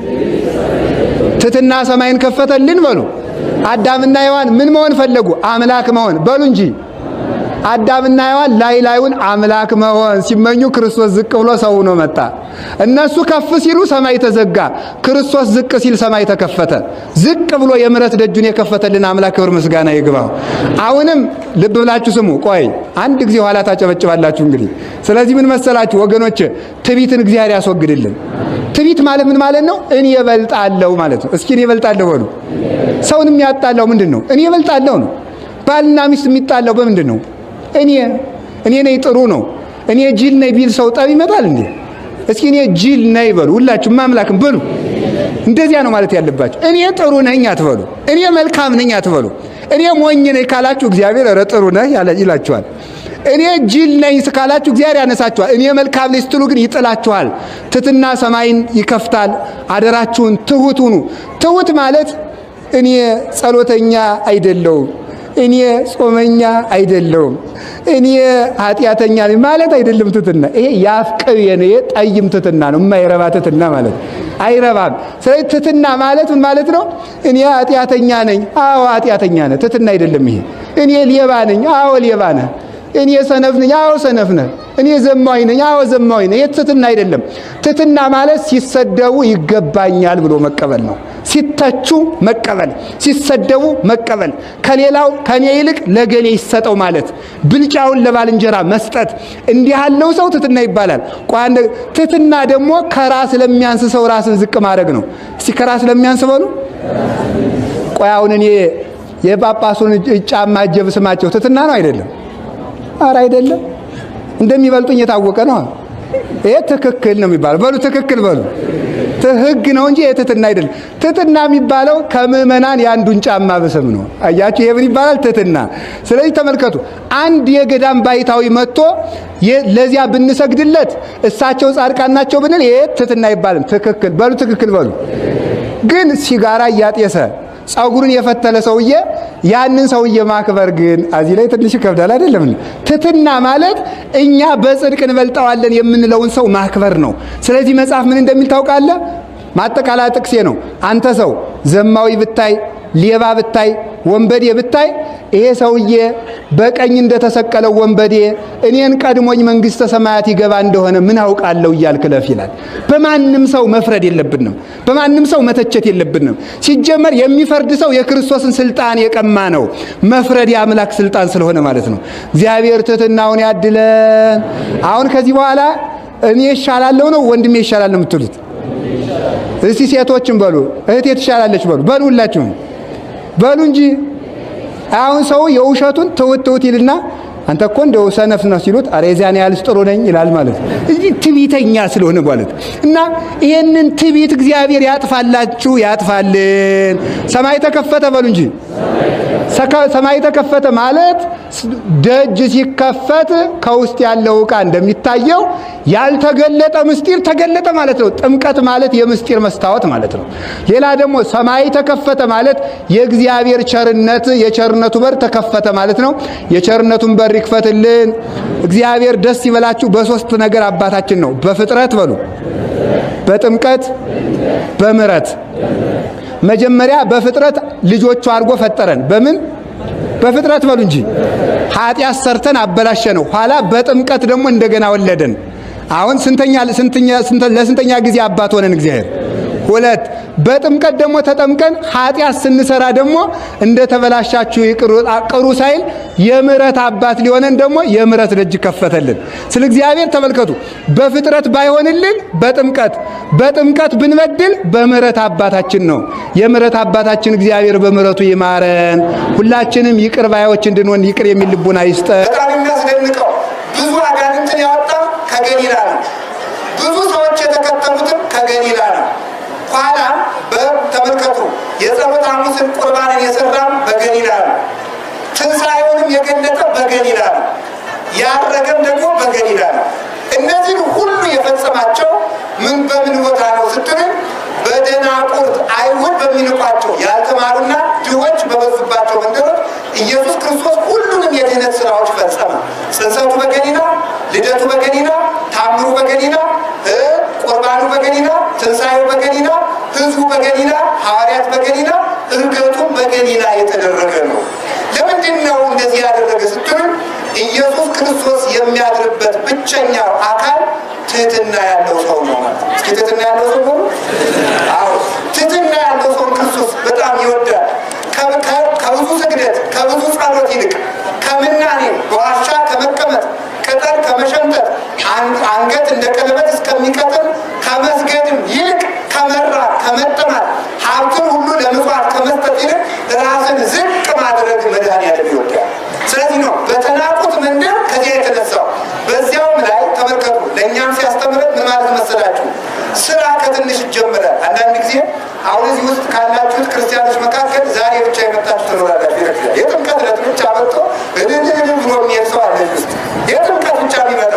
ትሕትና ሰማይን ከፈተልን በሉ። አዳምና ሔዋን ምን መሆን ፈለጉ? አምላክ መሆን በሉ እንጂ። አዳምና ሔዋን ላይ ላዩን አምላክ መሆን ሲመኙ ክርስቶስ ዝቅ ብሎ ሰው ሆኖ መጣ። እነሱ ከፍ ሲሉ ሰማይ ተዘጋ። ክርስቶስ ዝቅ ሲል ሰማይ ተከፈተ። ዝቅ ብሎ የምሕረት ደጁን የከፈተልን አምላክ ክብር ምስጋና ይግባው። አሁንም ልብ ብላችሁ ስሙ። ቆይ አንድ ጊዜ ኋላ ታጨበጭባላችሁ እንግዲህ። ስለዚህ ምን መሰላችሁ ወገኖች፣ ትዕቢትን እግዚአብሔር ያስወግድልን። ትዕቢት ማለት ምን ማለት ነው? እኔ እበልጣለሁ ማለት ነው። እስኪ እኔ እበልጣለሁ በሉ። ሰውን የሚያጣላው ምንድን ነው? እኔ እበልጣለሁ ነው። ባልና ሚስት የሚጣላው በምንድን ነው? እኔ እኔ ነኝ ጥሩ ነው። እኔ ጅል ነኝ ቢል ሰው ጠብ ይመጣል እንዴ? እስኪ እኔ ጅል ነኝ በሉ። ሁላችሁም አምላክም በሉ። እንደዚያ ነው ማለት ያለባችሁ። እኔ ጥሩ ነኝ አትበሉ። እኔ መልካም ነኝ አትበሉ። እኔ ሞኝ ነኝ ካላችሁ እግዚአብሔር ኧረ ጥሩ ነህ ይላችኋል። እኔ ጅል ነኝ ካላችሁ እግዚአብሔር ያነሳችኋል። እኔ መልካም ነኝ ስትሉ ግን ይጥላችኋል። ትሕትና ሰማይን ይከፍታል። አደራችሁን ትሁት ሁኑ። ትሁት ማለት እኔ ጸሎተኛ አይደለሁም፣ እኔ ጾመኛ አይደለሁም፣ እኔ ኃጢአተኛ ነኝ ማለት አይደለም። ትሕትና ይሄ የአፍ ቅቤ ነው። ይሄ ጠይም ትሕትና ነው፣ የማይረባ ትሕትና ማለት አይረባም። ስለዚህ ትሕትና ማለት ምን ማለት ነው? እኔ ኃጢአተኛ ነኝ፣ አዎ ኃጢአተኛ ነህ። ትሕትና አይደለም ይሄ። እኔ ሌባ ነኝ፣ አዎ ሌባ ነህ። እኔ ሰነፍ ነኝ፣ አዎ ሰነፍ ነህ። እኔ ዘማዊ ነኝ፣ አዎ ዘማዊ ነህ። ይሄ ትሕትና አይደለም። ትሕትና ማለት ሲሰደቡ ይገባኛል ብሎ መቀበል ነው። ሲተቹ መቀበል፣ ሲሰደቡ መቀበል፣ ከሌላው ከኔ ይልቅ ለገሌ ይሰጠው ማለት፣ ብልጫውን ለባልንጀራ መስጠት፣ እንዲህ ያለው ሰው ትሕትና ይባላል። ትሕትና ደግሞ ከራስ ለሚያንስ ሰው ራስን ዝቅ ማድረግ ነው። እስቲ ከራስ ለሚያንስ በሉ። ቆይ አሁን እኔ የጳጳሱን ጫማ እጄ ብስማቸው ትሕትና ነው አይደለም? ኧረ አይደለም። እንደሚበልጡኝ የታወቀ ነው። ይሄ ትክክል ነው የሚባለው። በሉ ትክክል በሉ። ህግ ነው እንጂ የትሕትና አይደለም። ትሕትና የሚባለው ከምዕመናን የአንዱን ጫማ ብስም ነው። አያችሁ፣ ይሄ ምን ይባላል? ትሕትና። ስለዚህ ተመልከቱ፣ አንድ የገዳም ባይታዊ መጥቶ ለዚያ ብንሰግድለት እሳቸው ጻድቃን ናቸው ብንል ይሄ ትሕትና አይባልም። ትክክል በሉ፣ ትክክል በሉ። ግን ሲጋራ እያጤሰ ጸጉሩን የፈተለ ሰውዬ ያንን ሰውዬ ማክበር ግን እዚህ ላይ ትንሽ ይከብዳል። አይደለም? ትሕትና ማለት እኛ በጽድቅ እንበልጠዋለን የምንለውን ሰው ማክበር ነው። ስለዚህ መጽሐፍ ምን እንደሚል ታውቃለህ? ማጠቃለያ ጥቅሴ ነው። አንተ ሰው ዘማዊ ብታይ፣ ሌባ ብታይ፣ ወንበዴ ብታይ ይሄ ሰውዬ በቀኝ እንደተሰቀለው ወንበዴ እኔን ቀድሞኝ መንግሥተ ሰማያት ይገባ እንደሆነ ምን አውቃለሁ እያልክ ለፍ ይላል። በማንም ሰው መፍረድ የለብንም። በማንም ሰው መተቸት የለብንም። ሲጀመር የሚፈርድ ሰው የክርስቶስን ስልጣን የቀማ ነው። መፍረድ የአምላክ ስልጣን ስለሆነ ማለት ነው። እግዚአብሔር ትሕትናውን ያድለን። አሁን ከዚህ በኋላ እኔ ይሻላለሁ ነው ወንድሜ ይሻላል ነው የምትሉት? እስቲ ሴቶችን በሉ፣ እህቴ ትሻላለች በሉ፣ በሉ ሁላችሁም በሉ እንጂ። አሁን ሰው የውሸቱን ትውት ትውት ይልና አንተ እኮ እንደው ሰነፍ ነው ሲሉት አረ የዚያን ያህልስ ጥሩ ነኝ ይላል ማለት ነው። እዚህ ትዕቢተኛ ስለሆነ ማለት እና ይሄንን ትዕቢት እግዚአብሔር ያጥፋላችሁ፣ ያጥፋልን። ሰማይ ተከፈተ በሉ እንጂ። ሰማይ ተከፈተ ማለት ደጅ ሲከፈት ከውስጥ ያለው ዕቃ እንደሚታየው ያልተገለጠ ምስጢር ተገለጠ ማለት ነው። ጥምቀት ማለት የምስጢር መስታወት ማለት ነው። ሌላ ደግሞ ሰማይ ተከፈተ ማለት የእግዚአብሔር ቸርነት የቸርነቱ በር ተከፈተ ማለት ነው። የቸርነቱን በር ይክፈትልን እግዚአብሔር። ደስ ይበላችሁ። በሶስት ነገር አባታችን ነው። በፍጥረት በሉ፣ በጥምቀት፣ በምሕረት። መጀመሪያ በፍጥረት ልጆቹ አድርጎ ፈጠረን። በምን? በፍጥረት በሉ እንጂ። ኃጢአት ሰርተን አበላሸነው። ኋላ በጥምቀት ደግሞ እንደገና ወለደን። አሁን ለስንተኛ ጊዜ አባት ሆነን እግዚአብሔር? ሁለት። በጥምቀት ደግሞ ተጠምቀን ኃጢአት ስንሰራ ደግሞ እንደ ተበላሻችሁ ቅሩ ሳይል የምሕረት አባት ሊሆነን ደግሞ የምሕረት ደጅ ከፈተልን። ስለ እግዚአብሔር ተመልከቱ። በፍጥረት ባይሆንልን በጥምቀት፣ በጥምቀት ብንበድል በምሕረት አባታችን ነው። የምሕረት አባታችን እግዚአብሔር በምሕረቱ ይማረን። ሁላችንም ይቅር ባዮች እንድንሆን ይቅር የሚል ልቡና ይስጠን። በጣም የሚያስደንቀው ብዙ አጋንንትን ያወጣ ከገሊላ ነው። ብዙ ሰዎች የተከተሉትም ከገሊላ ነው። ኋላ ተመልከቱ፣ የጸሎተ ሐሙስን ቁርባንን የሰራም በገሊላ ነው። ትንሣኤውንም የገለጠ በገሊላ ነው። ያረገም ደግሞ በገሊላ ነው። እነዚህን ሁሉ የፈጸማቸው ምን በምን ቦታ ነው ስትሉ በደናቁርት አይሁድ በሚንቋቸው ያልተማሩና ድሆች በበዙባቸው መንደሮች ኢየሱስ ክርስቶስ ሁሉንም የድኅነት ስራዎች ፈጸመ። ጽንሰቱ በገሊላ፣ ልደቱ በገሊላ፣ ታምሩ በገሊላ፣ ቁርባኑ በገሊላ፣ ትንሣኤው በገሊላ፣ ሕዝቡ በገሊላ፣ ሐዋርያት በገሊላ፣ ዕርገቱም በገሊላ የተደረገ ነው። ለምንድን ነው እንደዚህ ያደረገ ስትሉ ኢየሱስ ክርስቶስ የሚያድርበት ብቸኛው አካል ትሕትና ያለው ሰው ነው ማለት ነው። እስኪ ትሕትና ያለው ሰው ነው? አዎ፣ ትሕትና ያለው ሰው ክርስቶስ በጣም ይወዳል። ከብዙ ስግደት ከብዙ ጸሎት ይልቅ፣ ከምናኔ በዋሻ ከመቀመጥ፣ ቅጠል ከመሸምጠት፣ አንገት እንደ ቀለበት እስከሚቀጥል ከመስገድም ይልቅ፣ ከመራብ ከመጠማት፣ ሀብትን ሁሉ ለምጽዋት ከመስጠት ይልቅ ራስን ዝቅ ማድረግ መድኃኔዓለም ይወዳል። ስለዚህ ነው በተናቁት መንደር ከዚያ የተነሳው። በዚያውም ላይ ተመልከቱ፣ ለእኛም ሲያስተምረን ምህረት ምን ማለት መሰላችሁ? ስራ ከትንሽ ይጀምራል። አንዳንድ ጊዜ አሁን እዚህ ውስጥ ካላችሁት ክርስቲያኖች መካከል ዛሬ ብቻ የመጣችሁ ትኖራላችሁ። ቤተክርስቲያን የጥምቀት ዕለት ብቻ መጥቶ እልል ብሎ የሚሄድ ሰው አለ እዚህ ውስጥ የጥምቀት ብቻ ቢመጣ።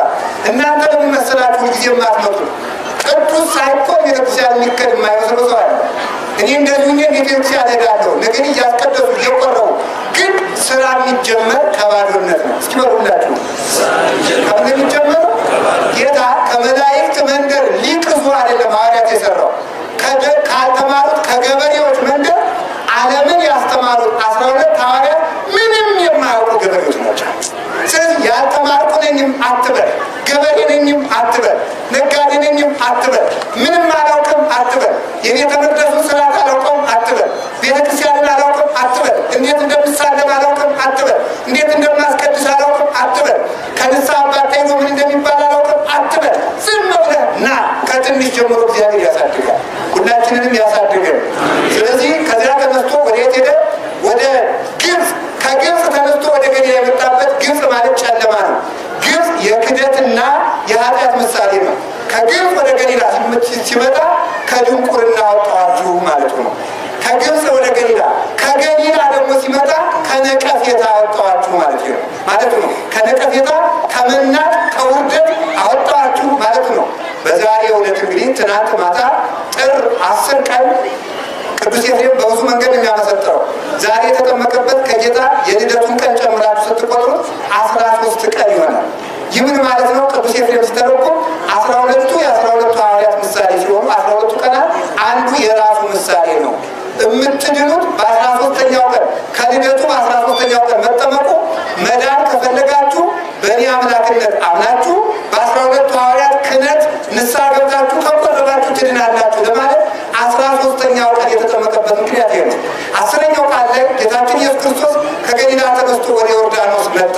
እናንተ ለምን መሰላችሁ ሁልጊዜ የማትመጡ? ቅዱስ ሳይኮን ቤተክርስቲያን የሚከድ የማይመስለው ሰው አለ። እኔ እንደዚሁ እኔ ቤተክርስቲያን እሄዳለሁ፣ ነገር እያስቀደሱ እየቆረቡ፣ ግን ስራ የሚጀመር ከባዶነት ነው። እስኪ በሉላችሁ ከምን የሚጀመረው? ጌታ ከመላእክት መንደር ሊቅ ዞ አይደለም ሐዋርያት የሰራው፣ ካልተማሩት ከገበሬዎች መንደር ዓለምን ያስተማሩት 12 ሐዋርያት ምንም የማያውቁ ገበሬዎች ናቸው። ስለዚህ ያልተማርኩ ነኝም አትበል፣ ገበሬ ነኝም አትበል፣ ነጋዴ ነኝም አትበል፣ ምንም አላውቅም አትበል፣ የቤተ መቅደሱን ስርዓት አላውቀውም አትበል፣ ቤተ ክርስቲያንን አላውቅም አትበል፣ እንዴት እንደምሳለም አላውቅም አትበል፣ እንዴት እንደማስቀድስ አላውቅም አትበል፣ ከንስሐ አባት ተይዞ ምን እንደሚባል አላውቅም አትበል። ዝም ብለህ ና። ከትንሽ ጀምሮ እግዚአብሔር ያሳድጋል፣ ሁላችንንም ያሳድገን። ስለዚህ ከዚያ ተነስቶ ወደ የት ሄደ? ወደ ግብፅ። ከግብፅ ተነስቶ ወደ ገሊላ የመጣበት፣ ግብፅ ማለት ጨለማ ነው። ግብፅ የክደትና የኃጢአት ምሳሌ ነው። ከግብፅ ወደ ገሊላ ሲመጣ ከድንቁርና አወጣኋችሁ ማለት ነው። ከግብፅ ወደ ገሊላ፣ ከገሊላ ደግሞ ሲመጣ ከነቀፌታ አወጣኋችሁ ማለት ነው። ከነቀፌታ፣ ከመናቅ፣ ከውርደት አወጣኋችሁ ማለት ነው። በዛሬው ዕለት እንግዲህ ትናንት ማታ ጥር 10 ቀን ቅዱስ ኤፍሬም በብዙ መንገድ የሚያመሰጥረው ዛሬ የተጠመቀበት ከጌታ የልደቱን ቀን ጨምራችሁ ስትቆጥሩት 13 ቀን ይሆናል። ይህ ምን ማለት ነው? ቅዱስ ኤፍሬም ሲተረጎም 12ቱ የ12ቱ ሐዋርያት ምሳሌ ሲሆኑ 12ቱ ቀናት አንዱ የራሱ ምሳሌ ነው። የምትድኑት በ13ኛው ቀን፣ ከልደቱ በ13ኛው ቀን መጠመቁ፣ መዳን ከፈለጋችሁ በእኔ አምላክነት አምናችሁ በ12ቱ ሐዋርያት ክህነት ንስሐ ገብታችሁ ከቆረባችሁ ትድናላችሁ ለማለት 13ኛው ቀን የተጠመቀበት ምክንያት ይሄ ነው። 10ኛው ቃል ላይ ጌታችን ኢየሱስ ክርስቶስ ከገሊላ ተነስቶ ወደ ዮርዳኖስ መጣ።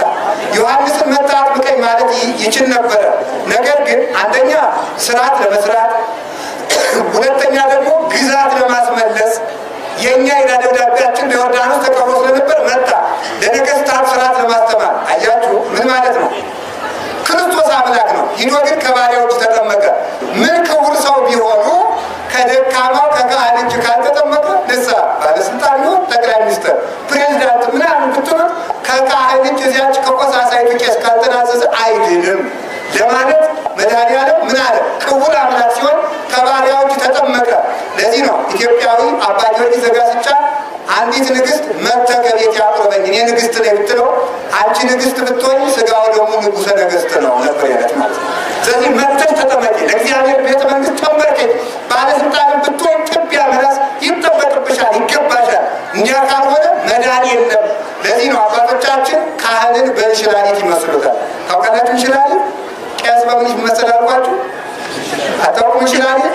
ዮሐንስን መጣ አጥምቀኝ ማለት ይችል ነበረ። ነገር ግን አንደኛ ስርዓት ለመስራት፣ ሁለተኛ ደግሞ ግዛት ለማስመለስ፣ የእኛ የዕዳ ደብዳቤያችን በዮርዳኖስ ተቀብሮ ስለነበር መጣ ለነገስታት ስርዓት ለማስተማር። አያችሁ ምን ማለት ነው? ክርስቶስ አምላክ ነው። ሂዶ ግን ከባሪያዎች ተጠመቀ። ምን ክቡር ሰው ቢሆኑ ከደካማው ከካህን እጅ ካልተጠመቀ ንስሐ፣ ባለስልጣን ይሁን ጠቅላይ ሚኒስትር፣ ፕሬዚዳንት ምናምን ብትሉት ከካህን እጅ እዚያች ከቆሳሳይቱ ቄስ ካልተናዘዘ አይድንም ለማለት መድኃኒዓለም ምን አለ? ክቡር አምላክ ሲሆን ከባሪያዎች ተጠመቀ። ለዚህ ነው ኢትዮጵያዊ አባ ጊዮርጊስ ዘጋስጫ አንዲት ንግስት መጥተህ ከቤት ያቁርበኝ እኔ ንግስት ነኝ ብትለው አንቺ ንግስት ብትሆኝ ስጋው ደግሞ ንጉሰ ነገስት ነው ነበር ያለት ማለት ነው። ስለዚህ መጥተሽ ተጠመቂ፣ ለእግዚአብሔር ቤተ መንግስት ተንበርከኝ፣ ባለስልጣን ብትሆኝ ጥቢያ መላስ ይጠበቅብሻል፣ ይገባሻል። እንዲያ ካልሆነ መዳን የለም። ለዚህ ነው አባቶቻችን ካህንን በእንሽላሊት ይመስሉታል። ታውቃላችሁ? እንሽላሊት ቄስ በምን ይመሰላል አልኳችሁ? አታውቁም? እንሽላሊት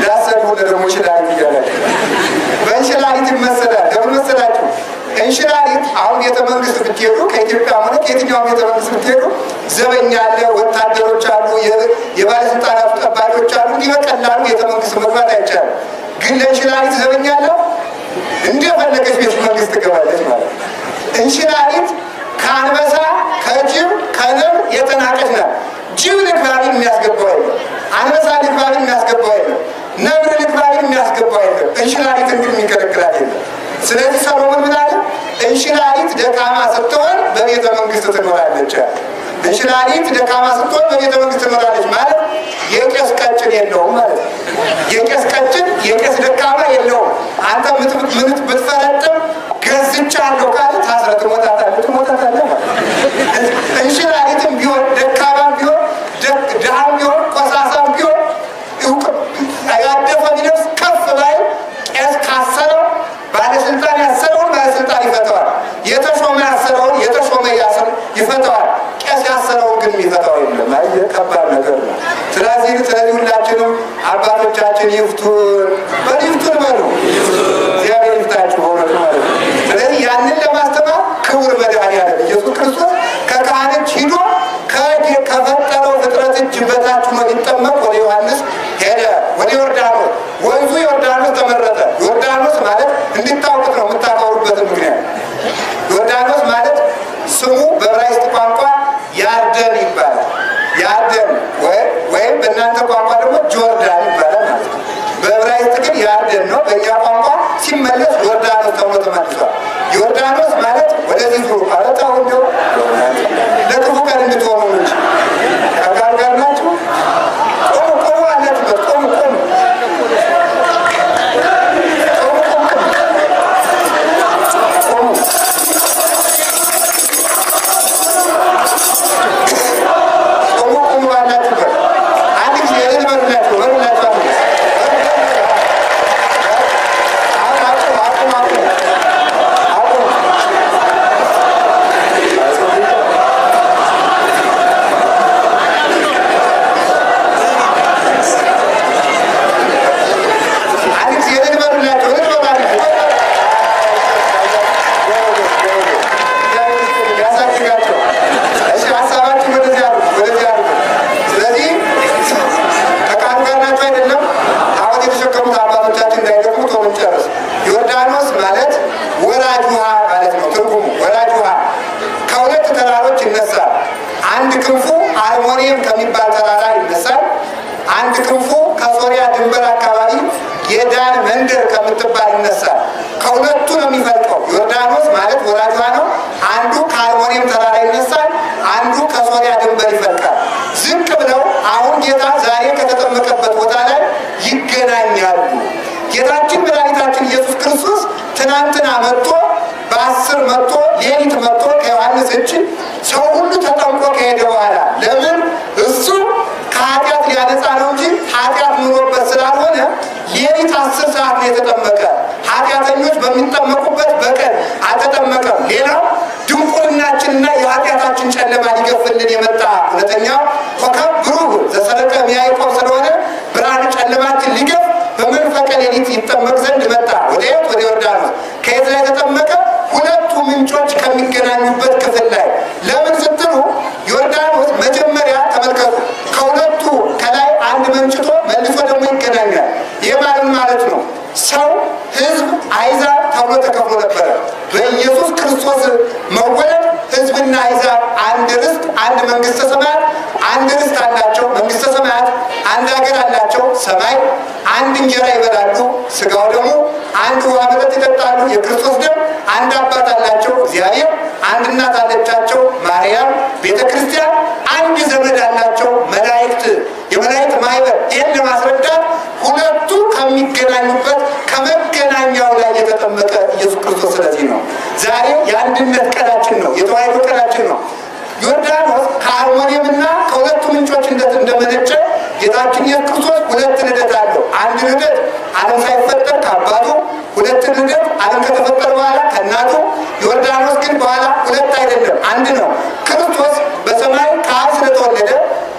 ዳሰዱ ደግሞ እንሽላሊት እያላችሁ በእንሽላሊት ይመሰላል። ለምን መሰላችሁ? እንሽላሊት አሁን ቤተ መንግስት ብትሄዱ፣ ከኢትዮጵያ ሆነ ከየትኛውም ቤተ መንግስት ብትሄዱ ዘበኛ አለ፣ ወታደሮች አሉ፣ የባለስልጣናቱ ጠባቂዎች አሉ። እንዲህ በቀላሉ ቤተ መንግስት መግባት አይቻልም። ግን ለእንሽላሊት ዘበኛ አለ፣ እንደፈለገች ቤተ መንግስት ትገባለች ማለት ነው። እንሽላሊት ከአንበሳ፣ ከጅብ፣ ከነብር የተናቀች ናት። ጅብ ልግባቢን የሚያስገባው የለም። አንበሳ ልግባቢን የሚያስገባው የለም። ነብር ልግባቢን የሚያስገባው የለም። እንሽላሊትን ግን የሚከለክላት የለም። ስለዚህ ሰሎሞን ምን አለ? እንሽላሊት ደካማ ስትሆን በቤተ መንግስት ትኖራለች። እንሽላሊት ደካማ ስትሆን በቤተ መንግስት ትኖራለች ማለት የቄስ ቀጭን የለውም ማለት ነው። የቄስ ቀጭን፣ የቄስ ደካማ የለውም። አንተ ምን ብትፈረጥም ገዝቻለሁ ካለ ታስረህ ትሞታታለህ፣ ትሞታታለህ ማለት ነው። እንሽላሊትም ቢሆን፣ ደካማም ቢሆን፣ ድሃም ቢሆን፣ ቆሳሳም ቢሆን፣ ያደፈ ቢለብስ፣ ከፍ ባይ ቄስ ካሰረው፣ ባለስልጣን ያሰረውን ባለስልጣን ይፈተዋል። የተሾመ ያሰረውን የተሾመ ይፈተዋል። ቄስ ያሰረውን ግን የሚፈታው የለም። አየህ፣ ከባድ ነገር ነው። ስለዚህ ሁላችንም አባቶቻችን ይፍቱን፣ በሉ ይፍቱን በሉ፣ እግዚአብሔር ይፍታችሁ በእውነቱ ማለት ነው። ስለዚህ ያንን ለማስተማር ክቡር መድኃኒዓለም ኢየሱስ ክርስቶስ ከካህን እጅ ሂዶ ከፈጠረው ፍጥረት እጅ በታች ሆኖ ሊጠመቅ ወደ ዮሐንስ ሄደ፣ ወደ ዮርዳኖስ። ወንዙ ዮርዳኖስ ተመረጠ። ዮርዳኖስ ማለት እንድታውቁት ነው የምታከብሩበትን ምክንያት። ዮርዳኖስ ማለት ስሙ በዕብራይስጥ ቋንቋ ያርደን ይባላል። ያርደን ወይም በእናንተ በእናንተ ቋንቋ ደግሞ ጆርዳን ይባላል ማለት ነው። በዕብራይስጥ ግን ያርደን ነው። በእኛ ቋንቋ ሲመለስ ዮርዳኖስ ተብሎ ተመልሷል። ዮርዳኖስ ማለት ወደዚህ ዙሩ። ኧረ ተው እንደው ለክፉ ቀን እንድትሆኑ እንጂ ከጋር ጋር ናችሁ። ቆሙ ቆሙ አላችሁበት። ቆሙ ቆሙ ቆሙ ቆሙ ቆሙ። ቆሙ ቆሙ ባላችሁበት አንድ ጊዜ እልል በሉላችሁ በሉላችሁ። አንድ ጊዜ አሁን አቁም አቁም አቁም አቁም። አንድ ጊዜ እልል በሉላችሁ እልል በሉ አንድ ጊዜ። ያሳድጋቸው። እሺ ሀሳባችሁ ወደዚህ አድርጉ፣ ወደዚህ አድርጉ። ስለዚህ ከቃሉ ጋር ናቸው አይደለም? ታቦት የተሸከሙት አባቶቻችን እንዳይደክሙ ቶሎ እንጨርስ። ዮርዳኖስ ማለት ወራጅ ውሃ ማለት ነው። ትርጉሙ ወራጅ ውሃ ከሁለት ተራሮች ይነሳል። አንድ ክንፉ አርሞኒየም ከሚባል ተራራ ይነሳል። አንድ ክንፉ ከሶሪያ ድንበር አካባቢ የዳን መንደር ከምትባል ይነሳል። ከሁለቱ ነው የሚፈልቀው። ዮርዳኖስ ማለት ወራጅ ውሃ ነው። አንዱ ከአርሞኒየም ተራራ ይነሳል፣ አንዱ ከሶሪያ ድንበር ይፈልቃል። ዝቅ ብለው አሁን ጌታ ዛሬ ከተጠመቀበት ቦታ ላይ ይገናኛሉ። ጌታችን መድኃኒታችን ኢየሱስ ክርስቶስ ትናንትና መጥቶ በ10 መጥቶ ሌሊት መጥቶ ከዮሐንስ እጅ ሰው ሁሉ ተጠምቆ ከሄደ በኋላ ለምን እሱ ከኃጢአት ሊያነጻ ነው እንጂ ኃጢአት ኑሮበት ስላልሆነ ሌሊት 10 ሰዓት ነው የተጠመቀ። ኃጢአተኞች በሚጠመቁበት በቀን አልተጠመቀም። ሌላው ድንቁርናችንና የኃጢአታችን ጨለማ ሊገፍልን የመጣ እውነተኛው ኮከብ ብሩህ ዘሰረቀ ያዕቆብ ስለሆነ ብርሃን ጨለማችን ሊገፍ በመንፈቀ ሌሊት ይጠመቅ ዘንድ መጣ። ወደ የት? ወደ ዮርዳኖስ። ከየት ላይ ተጠመቀ? ሁለቱ ምንጮች ከሚገናኙበት ክፍል ላይ። ለምን ስትሉ ዮርዳኖስ መጀመሪያ ተመልከቱ፣ ከሁለቱ ከላይ አንድ መንጭቶ መልሶ ደግሞ ይገናኛል። ይህ ማለት ማለት ነው ሰው፣ ሕዝብ፣ አሕዛብ ተብሎ ተከፍሎ ነበረ። በኢየሱስ ክርስቶስ መወለድ ሕዝብና አሕዛብ አንድ ርስት፣ አንድ መንግስተ ሰማያት፣ አንድ ርስት አላቸው። መንግስተ ሰማያት አንድ ሀገር አላቸው፣ ሰማይ። አንድ እንጀራ ይበላሉ፣ ስጋው ደግሞ አንድ ውሃ መጠጥ ይጠጣሉ፣ የክርስቶስ ደም። አንድ አባት አላቸው፣ እግዚአብሔር። አንድ እናት አለቻቸው፣ ማርያም፣ ቤተ ክርስቲያን። አንድ ዘመድ አላቸው፣ መላእክት፣ የመላእክት ማህበር። ይህን ለማስረዳት ሁለቱ ከሚገናኙበት ከመገናኛው ላይ የተጠመቀ ኢየሱስ ክርስቶስ። ስለዚህ ነው ዛሬ የአንድነት ቀናችን ነው፣ የተዋሕዶ ቀናችን ነው። ዮርዳኖስ ከአርሞኒየምና ከሁለቱ ምንጮች እንደመነጨ ጌታችን ኢየሱስ ክርስቶስ ሁለት ልደት አለው። አንድ ልደት ዓለም ሳይፈጠር ከአባቱ፣ ሁለት ልደት ዓለም ከተፈጠረ በኋላ ከእናቱ። ዮርዳኖስ ግን በኋላ ሁለት አይደለም፣ አንድ ነው። ክርስቶስ በሰማይ ከአብ ስለተወለደ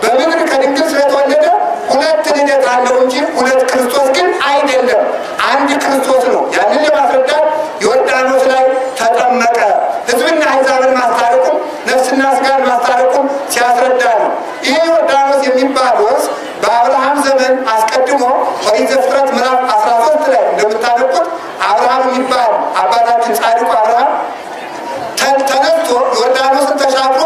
በምድር ከድንግል ስለተወለደ ሁለት ልደት አለው እንጂ ሁለት ክርስቶስ ግን አይደለም፣ አንድ ክርስቶስ ነው። ያንን ለማስረዳት ዮርዳኖስ ላይ ተጠመቀ። ሕዝብና አሕዛብን ማስታረቁም ነፍስና ስጋን ማስታረቁም ሲያስረዳ ነው። ይህ ዮርዳኖስ የሚባል ወንዝ በአብርሃም ዘመን አስቀድሞ ኦሪት ዘፍጥረት ምዕራፍ 13 ላይ እንደምታነቁት አብርሃም የሚባል አባታችን ጻድቁ አብርሃም ተነስቶ ዮርዳኖስን ተሻግሮ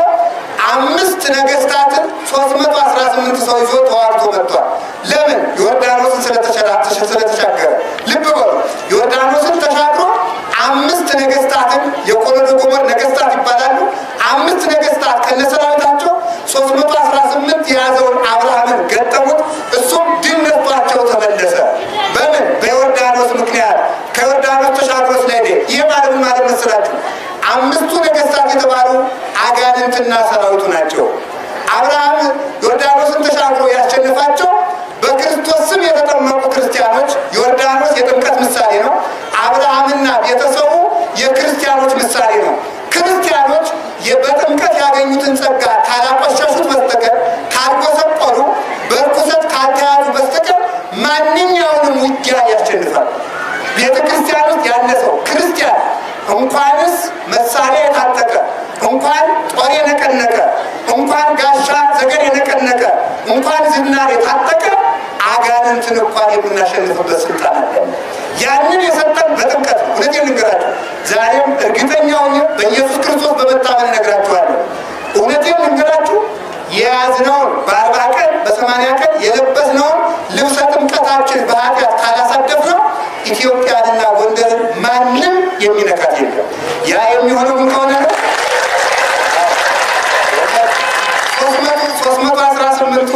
5 ነገስታትን 318 ሰው ይዞ ተዋግቶ መጥቷል። ለምን? ዮርዳኖስን ስለተሻገረ። ልብ በሉ፣ ዮርዳኖስን ተሻግሮ 5 ነገስታትን የኮሎዶጎሞር ነገስታት ይባላሉ። 5 ነገስታት ከነሰራዊታቸው 318 የያዘውን አብርሃምን ገጠሙት። እሱም ድል ነስቷቸው ተመለሰ። በምን? በዮርዳኖስ ምክንያት። ከዮርዳኖስ ተሻግሮ ስለሄደ። ይህ ማለት ምን ማለት መሰላችሁ? 5ቱ ነገስታት የተባሉ አጋንንትና ሰራዊቱ ናቸው። አብርሃም ዮርዳኖስን ተሻግሮ ያሸነፋቸው በክርስቶስ ስም የተጠመቁ ክርስቲያኖች፣ ዮርዳኖስ የጥምቀት ምሳሌ ነው። አብርሃምና ቤተሰቡ የክርስቲያኖች ምሳሌ ነው። ክርስቲያኖች በጥምቀት ያገኙትን ጸጋ ካላቆሸሹት በስተቀር፣ ካልጎሰቆሉ፣ በርኩሰት ካልተያዙ በስተቀር ማንኛውንም ውጊያ ያሸንፋል። ቤተ ክርስቲያን ውስጥ ያለ ሰው ክርስቲያን እንኳንስ መሳሪያ የታጠቀ፣ እንኳን ጦር የነቀነቀ፣ እንኳን ጋሻ ዘገር የነቀነቀ፣ እንኳን ዝናር የታጠቀ አጋንንትን እንኳን የምናሸንፍበት ስልጣን አለ። ያንን የሰጠን በጥምቀት ነው። እውነቴን ልንገራችሁ፣ ዛሬም እርግጠኛ ሆኜ በኢየሱስ ክርስቶስ በመታመን እነግራችኋለሁ። እውነቴን ልንገራችሁ፣ የያዝነውን በ40 ቀን በ80 ቀን የለበስነውን ልብሰ ጥምቀታችን በኃጢአት ካላሳደፍነው ኢትዮጵያንና ጎንደርን ማንም የሚነካት የለም። ያ የሚሆነው ምን ከሆነ ነው? 318ቱ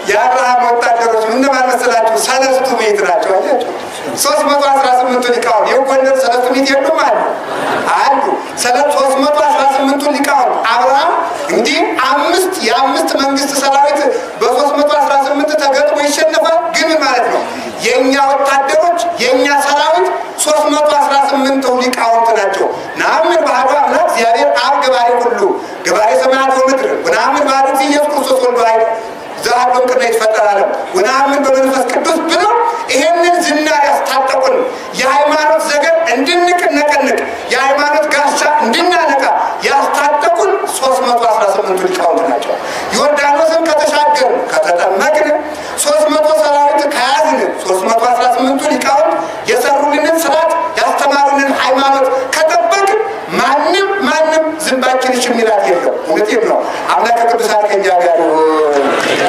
የአብርሃም ወታደሮች እነማን መሰላችሁ? ሰለስቱ ምዕት ናቸው። አያችሁ፣ 318ቱ ሊቃውንት ይኸው ጎንደር ሰለስቱ ምዕት የሉም አሉ አሉ። 318ቱ ሊቃውንት አብርሃም እንዲህ የአምስት መንግስት ሰራዊት በ318 ተገጥሞ ይሸነፋል። ግን ማለት ነው የእኛ ወታደሮች የእኛ ሰራዊት 318ቱ ሊቃውንት ናቸው። ነአምን በአሐዱ አምላክ እግዚአብሔር አብ ገባሬ ኩሉ ገባሬ ሰማያት ወምድር ወነአምን በአሐዱ እግዚእ ኢየሱስ ክርስቶስ ወልዱ ኃይል ዘአብ እምቅድመ ይትፈጠር ዓለም ወነአምን በመንፈስ ቅዱስ ብለው ይሄንን ዝና ያስታጠቁን የሃይማኖት ዘገር እንድንቅነቀንቅ የሃይማኖት ጋሻ እንድናነቃ ያስታጠቁን 318ቱ ሊቃውንት ናቸው። ዮርዳኖስን ከተሻገርን ከተጠመቅን 300 ሰራዊት ከያዝን 318ቱ ሊቃውንት የሰሩልንን ስርዓት ያስተማሩንን ሃይማኖት ከጠበቅን ማንም ማንም ዝንባችን እሺ የሚላት የለም። እውነቴን ነው። አምላከ ቅዱሳን ከእኛ ጋር ይሁን።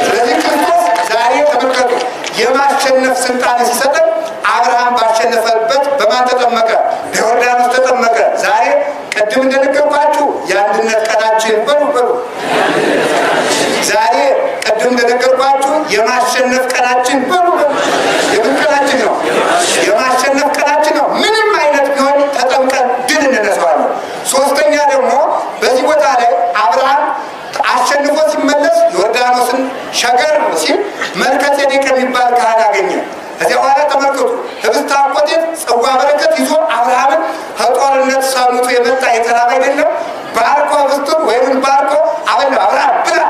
ስለዚህ ክርስቶስ ዛሬ ተመልከቱ የማሸነፍ ስልጣን ሲሰጠን አብርሃም ባሸነፈበት በማን ተጠመቀ? በዮርዳኖስ ተጠመቀ። ዛሬ ቅድም እንደነገርኳችሁ የአንድነት ቀናችን በሉ በሉ። ዛሬ ቅድም እንደነገርኳችሁ የማሸነፍ ቀናችን በሉ በሉ። የምን ቀናችን ነው? የማሸነፍ ቀናችን ነው። ምንም አይነት ቢሆን ተጠምቀን ድል እንነሳዋለን። ሶስተኛ ደግሞ በዚህ ቦታ ላይ አብርሃም አሸንፎ ሲመለስ ዮርዳኖስን ሸገር ሲል መልከጼዴቅ የሚባል ካህን አገኘ። ከዚያ በኋላ ተመልከቱ ህብስተ አቆቴት ጽዋ በረከት ይዞ አብርሃምን ከጦርነት ሰምቶ የመጣ የተራበ አይደለም። ባርኮ ህብስቱን ወይኑን ባርኮ አበላው። አብርሃም ብላ፣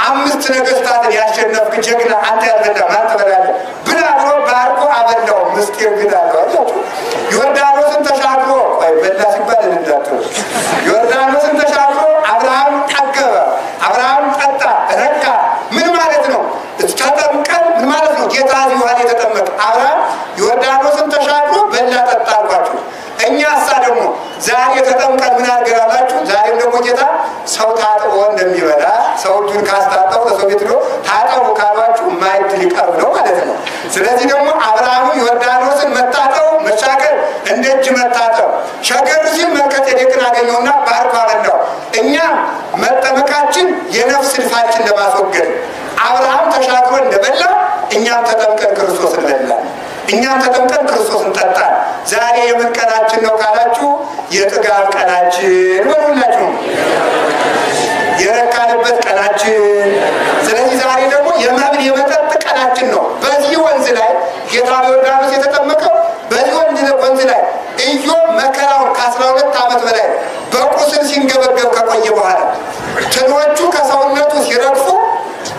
አምስት ነገስታትን ያሸነፍክ ጀግና አንተ ያልበላ ማን ትበላለህ? ብላ ብሎ ባርኮ አበላው። ምስጢር ግን አለው። አያችሁ፣ ዮርዳኖስን ተሻግሮ በላ ሲባል እንዳትሉ፣ ዮርዳኖስን ተሻግሮ አብርሃም ጠገበ፣ አብርሃም ጠጣ፣ ረካ። ምን ማለት ነው? ተጠምቀን ምን ማለት ነው? ጌታ እዚህ ውሃ ላይ የተጠመቀ አብርሃም ዮርዳኖስን ተሻግሮ በላ ጠጣ አልኳችሁ። እኛ እሳ ደግሞ ዛሬ ተጠምቀን ምን አድርገናላችሁ? ዛሬም ደግሞ ጌታ ሰው ታጥቦ እንደሚበላ ሰው እጁን ካስታጠቡ ለሰው ቤት ሄዶ ታጠቡ ካሏችሁ ማዕድ ሊቀርብ ነው ማለት ነው። ስለዚህ ደግሞ አብርሃሙ ዮርዳኖስን መታጠቡ መሻገር እንደ እጅ መታጠብ ሸገር ሲል መልከጼዴቅን አገኘውና ባርኮ አበላው። እኛም መጠመቃችን የነፍስ ልፋችን ለማስወገድ አብርሃም ተሻግሮ እንደበላ እኛም ተጠምቀን ክርስቶስን በላን። እኛም ተጠምቀን ክርስቶስን ጠጣን። ዛሬ የምን ቀናችን ነው ካላችሁ የጥጋብ ቀናችን በሉላችሁ፣ የረካንበት ቀናችን። ስለዚህ ዛሬ ደግሞ የመብል የመጠጥ ቀናችን ነው። በዚህ ወንዝ ላይ ጌታ በዮርዳኖስ የተጠመቀው በዚህ ወንዝ ላይ ኢዮብ መከራውን ከ12 ዓመት በላይ በቁስል ሲንገበገብ ከቆየ በኋላ ትሎቹ ከሰውነቱ ሲረግፉ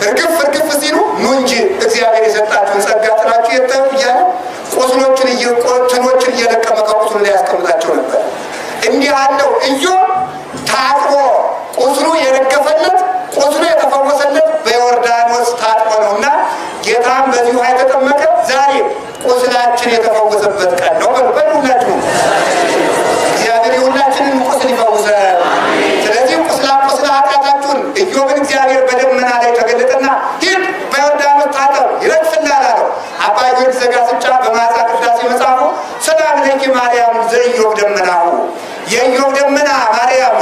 እርግፍ እርግፍ ሲሉ ኑ እንጂ እግዚአብሔር የሰጣችሁን ጸጋ ጥላችሁ የታዩ እያለ ቁስሎችን ትሎችን እየለቀመ ከቁስሉ ላይ ያስቀምጣቸው ነበር። እንዲህ አለው ኢዮብ ታጥቦ ቁስሉ የረገፈለት ቁስሉ የተፈወሰለት በዮርዳኖስ ታጥቦ ነውና ጌታም በዚህ ውሃ የተጠመቀ ዛሬ ቁስላችን የተፈወሰበት ቀን ነው። በሉ እግዚአብሔር የሁላችንን ቁስል ይፈውሳል። ስለዚህ ቁስላ ቁስላ ኃጢአታችሁን ኢዮብን እግዚአብሔር በደመና ላይ ተገለጠና ሂድ በዮርዳኖስ ታጠብ ይረግፍልሃል አለው። አባ ጊዮርጊስ ዘጋስጫ በማኅፀ ቅዳሴ መጽሐፉ ሰላም ለኪ ማርያም ዘኢዮብ ደመናሁ፣ የኢዮብ ደመና ማርያም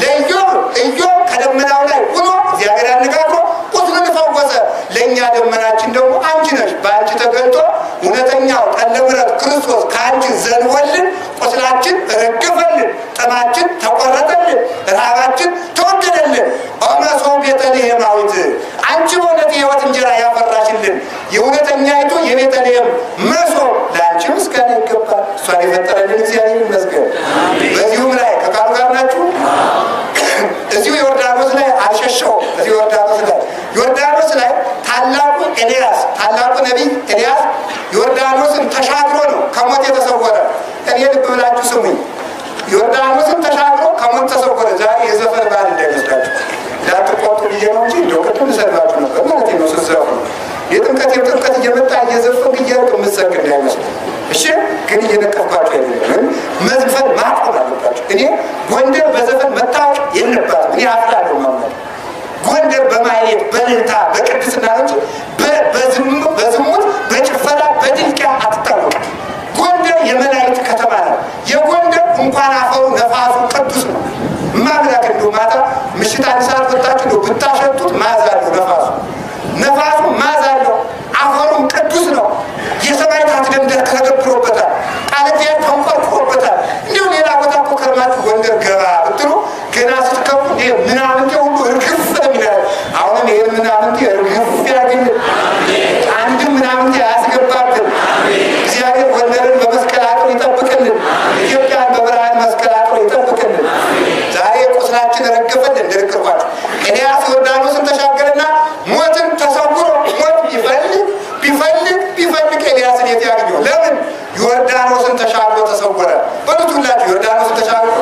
ለኢዮብ ኢዮብ ከደመናው ላይ ሆኖ እግዚአብሔር አነጋግሮ ቁስሉን ፈወሰ። ለእኛ ደመናችን ደግሞ አንቺ ነሽ። በአንቺ ተገልጦ እውነተኛው ጠለ ምሕረት ክርስቶስ ከአንቺ ዘንቦልን ቁስላችን ረገፈልን፣ ጥማችን ተቆረጠልን፣ ረሃባችን ተወገደልን። ኦመሶ ቤተልሔማዊት አንቺ በእውነት የሕይወት እንጀራ ያፈራሽልን የእውነተኛይቱ የቤተልሔም መሶብ ለአንቺ ምስጋና ይገባል። እሷን የፈጠረልን እግዚአብሔር ይመስገን። በዚሁም ላይ ከቃሉ ጋር ናችሁ። እዚሁ ዮርዳኖስ ላይ አልሸሸውም። እዚሁ ዮርዳኖስ ላይ ታላቁ ኤልያስ ታላቁ ነቢይ ኤልያስ ዮርዳኖስን ተሻግሮ ነው ከሞት የተሰወረ። እኔ ልብ ብላችሁ ስሙኝ። ዮርዳኖስን ተሻግሮ ከሞት ተሰወረ። ዛሬ የዘፈን ባህል እንዳይመስላችሁ እንዳትቆጡ ብዬ ነው እንጂ እንደው ቅድም ልሰድባችሁ ነበር ማለት ነው። ስትዘፍኑ የጥምቀት የጥምቀት እየመጣ እየዘፈንክ እያልክ የምትሰብክ እንዳይመስል እሺ። ግን እየነቀፍኳችሁ አይደለም። መዝፈን ማቆም አለባችሁ። እኔ ጎንደር በዘፈን መታወቅ የለባትም። እኔ አፍራለሁ ማመን ጎንደር በማህሌት በእልልታ በቅድስና ነው እንጂ በዝሙት በጭፈራ በድልቂያ አትታወቅም። ጎንደር የመላእክት ከተማ ነው። የጎንደር እንኳን አፈሩ ነፋሱ ቅዱስ ነው። ማምላክ እንደው ማታ ምሽት 1 ሰዓት ወጣችሁ እንደው ብታሸቱት መዓዛ አለው ነፋሱ። ነፋሱ መዓዛ አለው። አፈሩም ቅዱስ ነው። የሰማዕታት ደም ተገብሮበታል። ቃለ እግዚአብሔር ተንቆርቁሮበታል። እንደው ሌላ ቦታ እኮ ከርማችሁ ጎንደር ገባ ብትሉ ገና ስትከቡ ይሄ ምናምንቴ ሁሉ እርግፍ ነው የሚለው። አሁንም ይሄ ምናምንቴ እርግፍ ያገኝ፣ አንድም ምናምንቴ አያስገባብን። እግዚአብሔር ጎንደርን በመስቀል አጥሮ ይጠብቅልን። ኢትዮጵያን በብርሃን መስቀል አጥሮ ይጠብቅልን። ዛሬ ቁስላችን ረገፈልን። እንደነገርኳችሁ ኤልያስ ዮርዳኖስን ተሻገረና ሞትን ተሰውሮ ሞት ቢፈልግ ቢፈልግ ቢፈልግ ኤልያስን የት ያገኘው? ለምን ዮርዳኖስን ተሻግሮ ተሰወረ? በሉት ሁላችሁ ዮርዳኖስን ተሻግሮ፣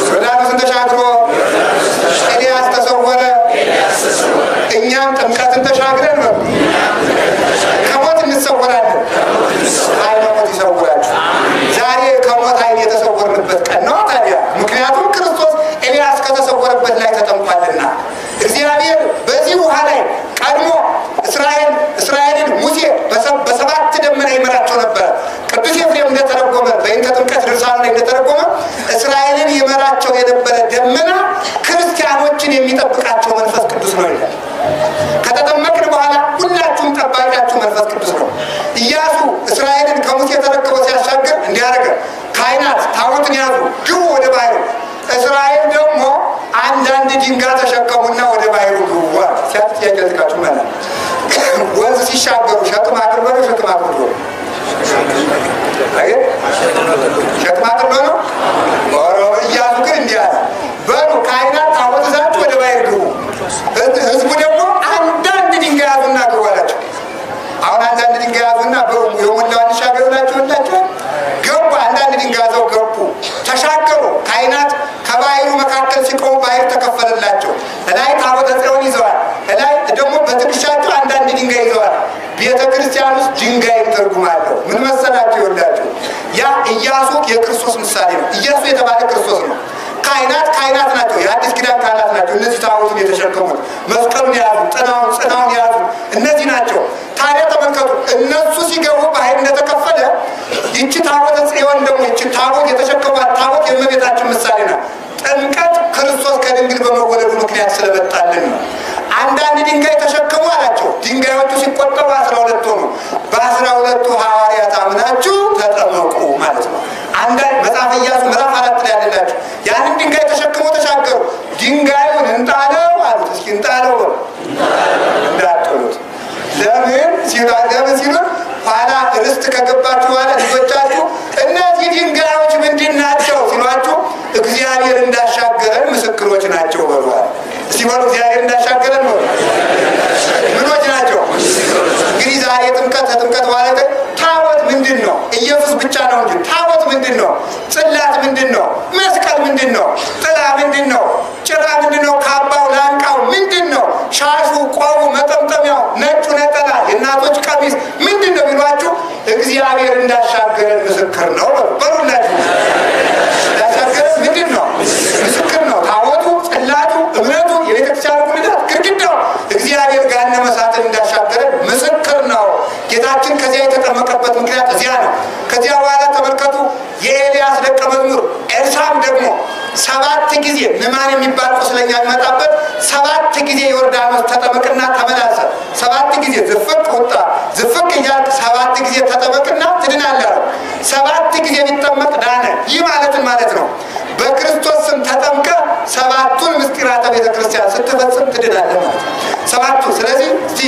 ዮርዳኖስን ተሻግሮ ኤልያስ ተሰወረ። እኛም ጥምቀትን ተሻግረን ነው ከሞት እንሰወራለን። ዓይነ ሞት ይሰውራችሁ። ዛሬ ከሞት ዓይን የተሰወርንበት ቀን ነው ታዲያ። ምክንያቱም ክርስቶስ ኤልያስ ከተሰወረበት ላይ ተጠምቋልና። እግዚአብሔር በዚህ ውሃ ላይ ቀድሞ እስራኤልን ሙሴ በሰባት ደመና ይመራቸው ነበር። ቅዱስ ኤፍሬም እንደተረጎመ በእንተ ጥምቀት ድርሳኑ ላይ እንደተረጎመ እስራኤልን ይመራቸው የነበረ ደመና ክርስቲያኖችን የሚጠብቃቸው መንፈስ ቅዱስ ነው ይላል። ከተጠመቅን በኋላ ሁላችሁም ጠባቂያችሁ መንፈስ ቅዱስ ነው። ኢያሱ እስራኤልን ከሙሴ ተረክቦ ሲያሻግር እንዲያደርገ ካህናት ታቦትን ያዙ፣ ግቡ ወደ ባህሩ። እስራኤል ደግሞ አንዳንድ ድንጋይ ተሸከሙና ወደ ባህሩ ግቡ አለ። ሲያስያያዝቃችሁ ማለት ነው። ወንዝ ሲሻገሩ ሸክም አቅርበው ነው፣ ሸክም አቅርበው ነው። አይ ሸክም አቅርበው ነው። ኦሮ ኢያሱ ግን እንዲህ አለ፣ በሉ ካህናት ታቦት ይዛችሁ ወደ ባህር ግቡ፣ ህዝቡ ደግሞ አንዳንድ ድንጋይ ያዙና ግቡ አላቸው። አሁን አንዳንድ ድንጋይ ያዙና የሞላውን ይሻገሩላቸው ሁላቸው ገቡ። አንዳንድ ድንጋይ ያዘው ገቡ፣ ተሻገሩ። ካህናት ከባህሩ መካከል ሲቆሙ ባህር ተከፈለላቸው። እላይ ታቦተ ጽዮን ይዘዋል፣ እላይ ደግሞ በትከሻቸው አንዳንድ ድንጋይ ይዘዋል። ቤተ ክርስቲያን ውስጥ ድንጋይም ትርጉም አለው። ምን መሰላችሁ? ይወላችሁ ያ ኢያሱ የክርስቶስ ምሳሌ ነው። ኢያሱ የተባለ ክርስቶስ ነው። ካህናት ካህናት ናቸው፣ የአዲስ ኪዳን ካህናት ናቸው። እነዚህ ታቦቱን የተሸከሙት መስቀሉን የያዙ ጥናውን የያዙ እነዚህ ናቸው። ታዲያ ተመልከቱ፣ እነሱ ሲገቡ ባህር እንደተከፈለ ይቺ ታቦተ ጽዮን ደግሞ ይቺ ታቦት የተሸከሟት ታቦት የእመቤታችን ምሳሌ ናት። ጥምቀት ክርስቶስ ከድንግል በመወለዱ ምክንያት ስለመጣልን ነው። አንዳንድ ድንጋይ ተሸከሙ አላቸው። ድንጋዮቹ ሲቆጠሩ 12 ሆኑ። በ12ቱ ሐዋርያት አምናችሁ ተጠመቁ ማለት ነው። አንዳንድ መጽሐፈ ኢያሱ ምዕራፍ 4 ላይ ያለላችሁ ያንን ድንጋይ ተሸክሞ ተሻገሩ። ድንጋዩን እንጣለው አሉት። እስኪ እንጣለው በሉ። እንዳትሉት። ለምን ሲሉ ለምን ሲሉ ኋላ ርስት ከገባችሁ በኋላ ልጆቻችሁ እነዚህ ድንጋዮች ምንድን ናቸው ሲሏችሁ እግዚአብሔር እንዳሻገረን ምስክሮች ናቸው በሏል። እስቲ በሉ እግዚአብሔር እንዳሻገረን በሉ። ምኖች ናቸው? እንግዲህ ዛሬ ጥምቀት ከጥምቀት በኋላ ታቦት ምንድን ነው? ኢየሱስ ብቻ ነው እንጂ ታቦት ምንድን ነው? ጽላት ምንድን ነው? መስቀል ምንድን ነው? ጥላ ምንድን ነው? ጭራ ምንድን ነው? ካባው ላንቃው ምንድን ነው? ሻሹ፣ ቆቡ፣ መጠምጠሚያው፣ ነጩ ነጠላ፣ የእናቶች ቀሚስ ምንድን ነው ቢሏችሁ እግዚአብሔር እንዳሻገረን ምስክር ነው በሉላችሁ። እንዳሻገረን ምንድን ነው? ምስክር ነው። ታቦቱ፣ ጽላቱ፣ እምነቱ፣ የቤተክርስቲያኑ ጉልላት፣ ግድግዳው እግዚአብሔር ገሃነመ እሳትን እንዳሻገረን ምስክር ነው። ጌታችን ከዚያ የተጠመቀበት ምክንያት እዚያ ነው። ከዚያ በኋላ ተመልከቱ፣ የኤልያስ ደቀ መዝሙር ኤልሳም ደግሞ 7 ጊዜ ንዕማን የሚባል ቁስለኛ የሚመጣበት 7 ጊዜ ዮርዳኖስ ተጠመቅና ተመላሰ። 7 ጊዜ ዝፍቅ ወጣ ዝፍቅ እያልክ 7 ጊዜ ተጠመቅና ትድናለህ አለው። 7 ጊዜ ቢጠመቅ ዳነ። ይህ ማለትን ማለት ነው በክርስቶስ ስም ተጠምቀ 7ቱን ምስጢራተ ቤተክርስቲያን ስትፈጽም ትድናለህ ማለት ነው። 7ቱ። ስለዚህ እስቲ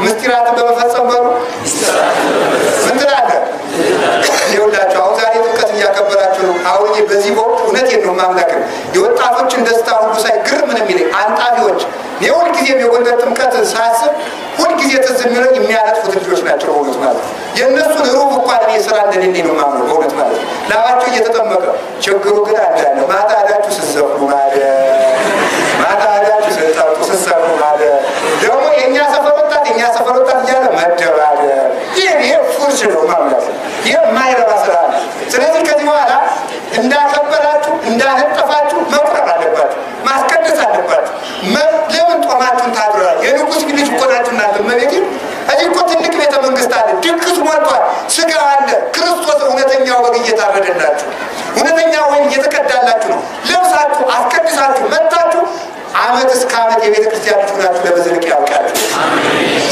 ምስጢራትን በመፈጸም በሉ ምን ትላለህ? ይኸውላችሁ አሁን ዛሬ ጥምቀት እያከበራችሁ ነው። አሁን እኔ በዚህ ወቅት እውነቴን ነው የማምላክን የወጣቶችን ደስታ ሁሉ ሳይ ግርም ነው የሚለኝ። አንጣፊዎች እኔ ሁልጊዜም የጎንደር ጥምቀት ሳስብ ሁልጊዜ ትዝ የሚለኝ የሚያነጥፉት ልጆች ናቸው። በእውነት ማለት ነው የእነሱን ሩብ እንኳን እኔ ስራ እንደሌለኝ ነው የማምነው። በእውነት ማለት ነው ላባቸው እየተጠመቀ ችግሩ ግን አለ ያለ ማታ አዳችሁ ስትዘፍኑ ማለት ማታ አዳችሁ ስትጠጡ ስትሰሩ ማለት ደግሞ የእኛ ሰፈር ወጣት የእኛ ሰፈር ወጣት እያለ መደባደብ ይሄ ፉርሽ ነው ማምላክ ይሄ የማይረባ ስራ ነው። ስለዚህ ከዚህ በኋላ እንዳከበራችሁ እንዳነጠፋችሁ መቁረብ አለባችሁ፣ ማስቀደስ አለባችሁ። እዚህ እኮ ትልቅ ቤተ መንግስት አለ፣ ድግስ ሞልቷል፣ ስጋ አለ። ክርስቶስ እውነተኛው በግ እየታረደላችሁ፣ እውነተኛ ወይን እየተቀዳላችሁ ነው። ለብሳችሁ አስቀድሳችሁ መጥታችሁ ዓመት እስከ ዓመት የቤተ ክርስቲያን ልጅ ሆናችሁ ለመዝለቅ ያውቃችሁ።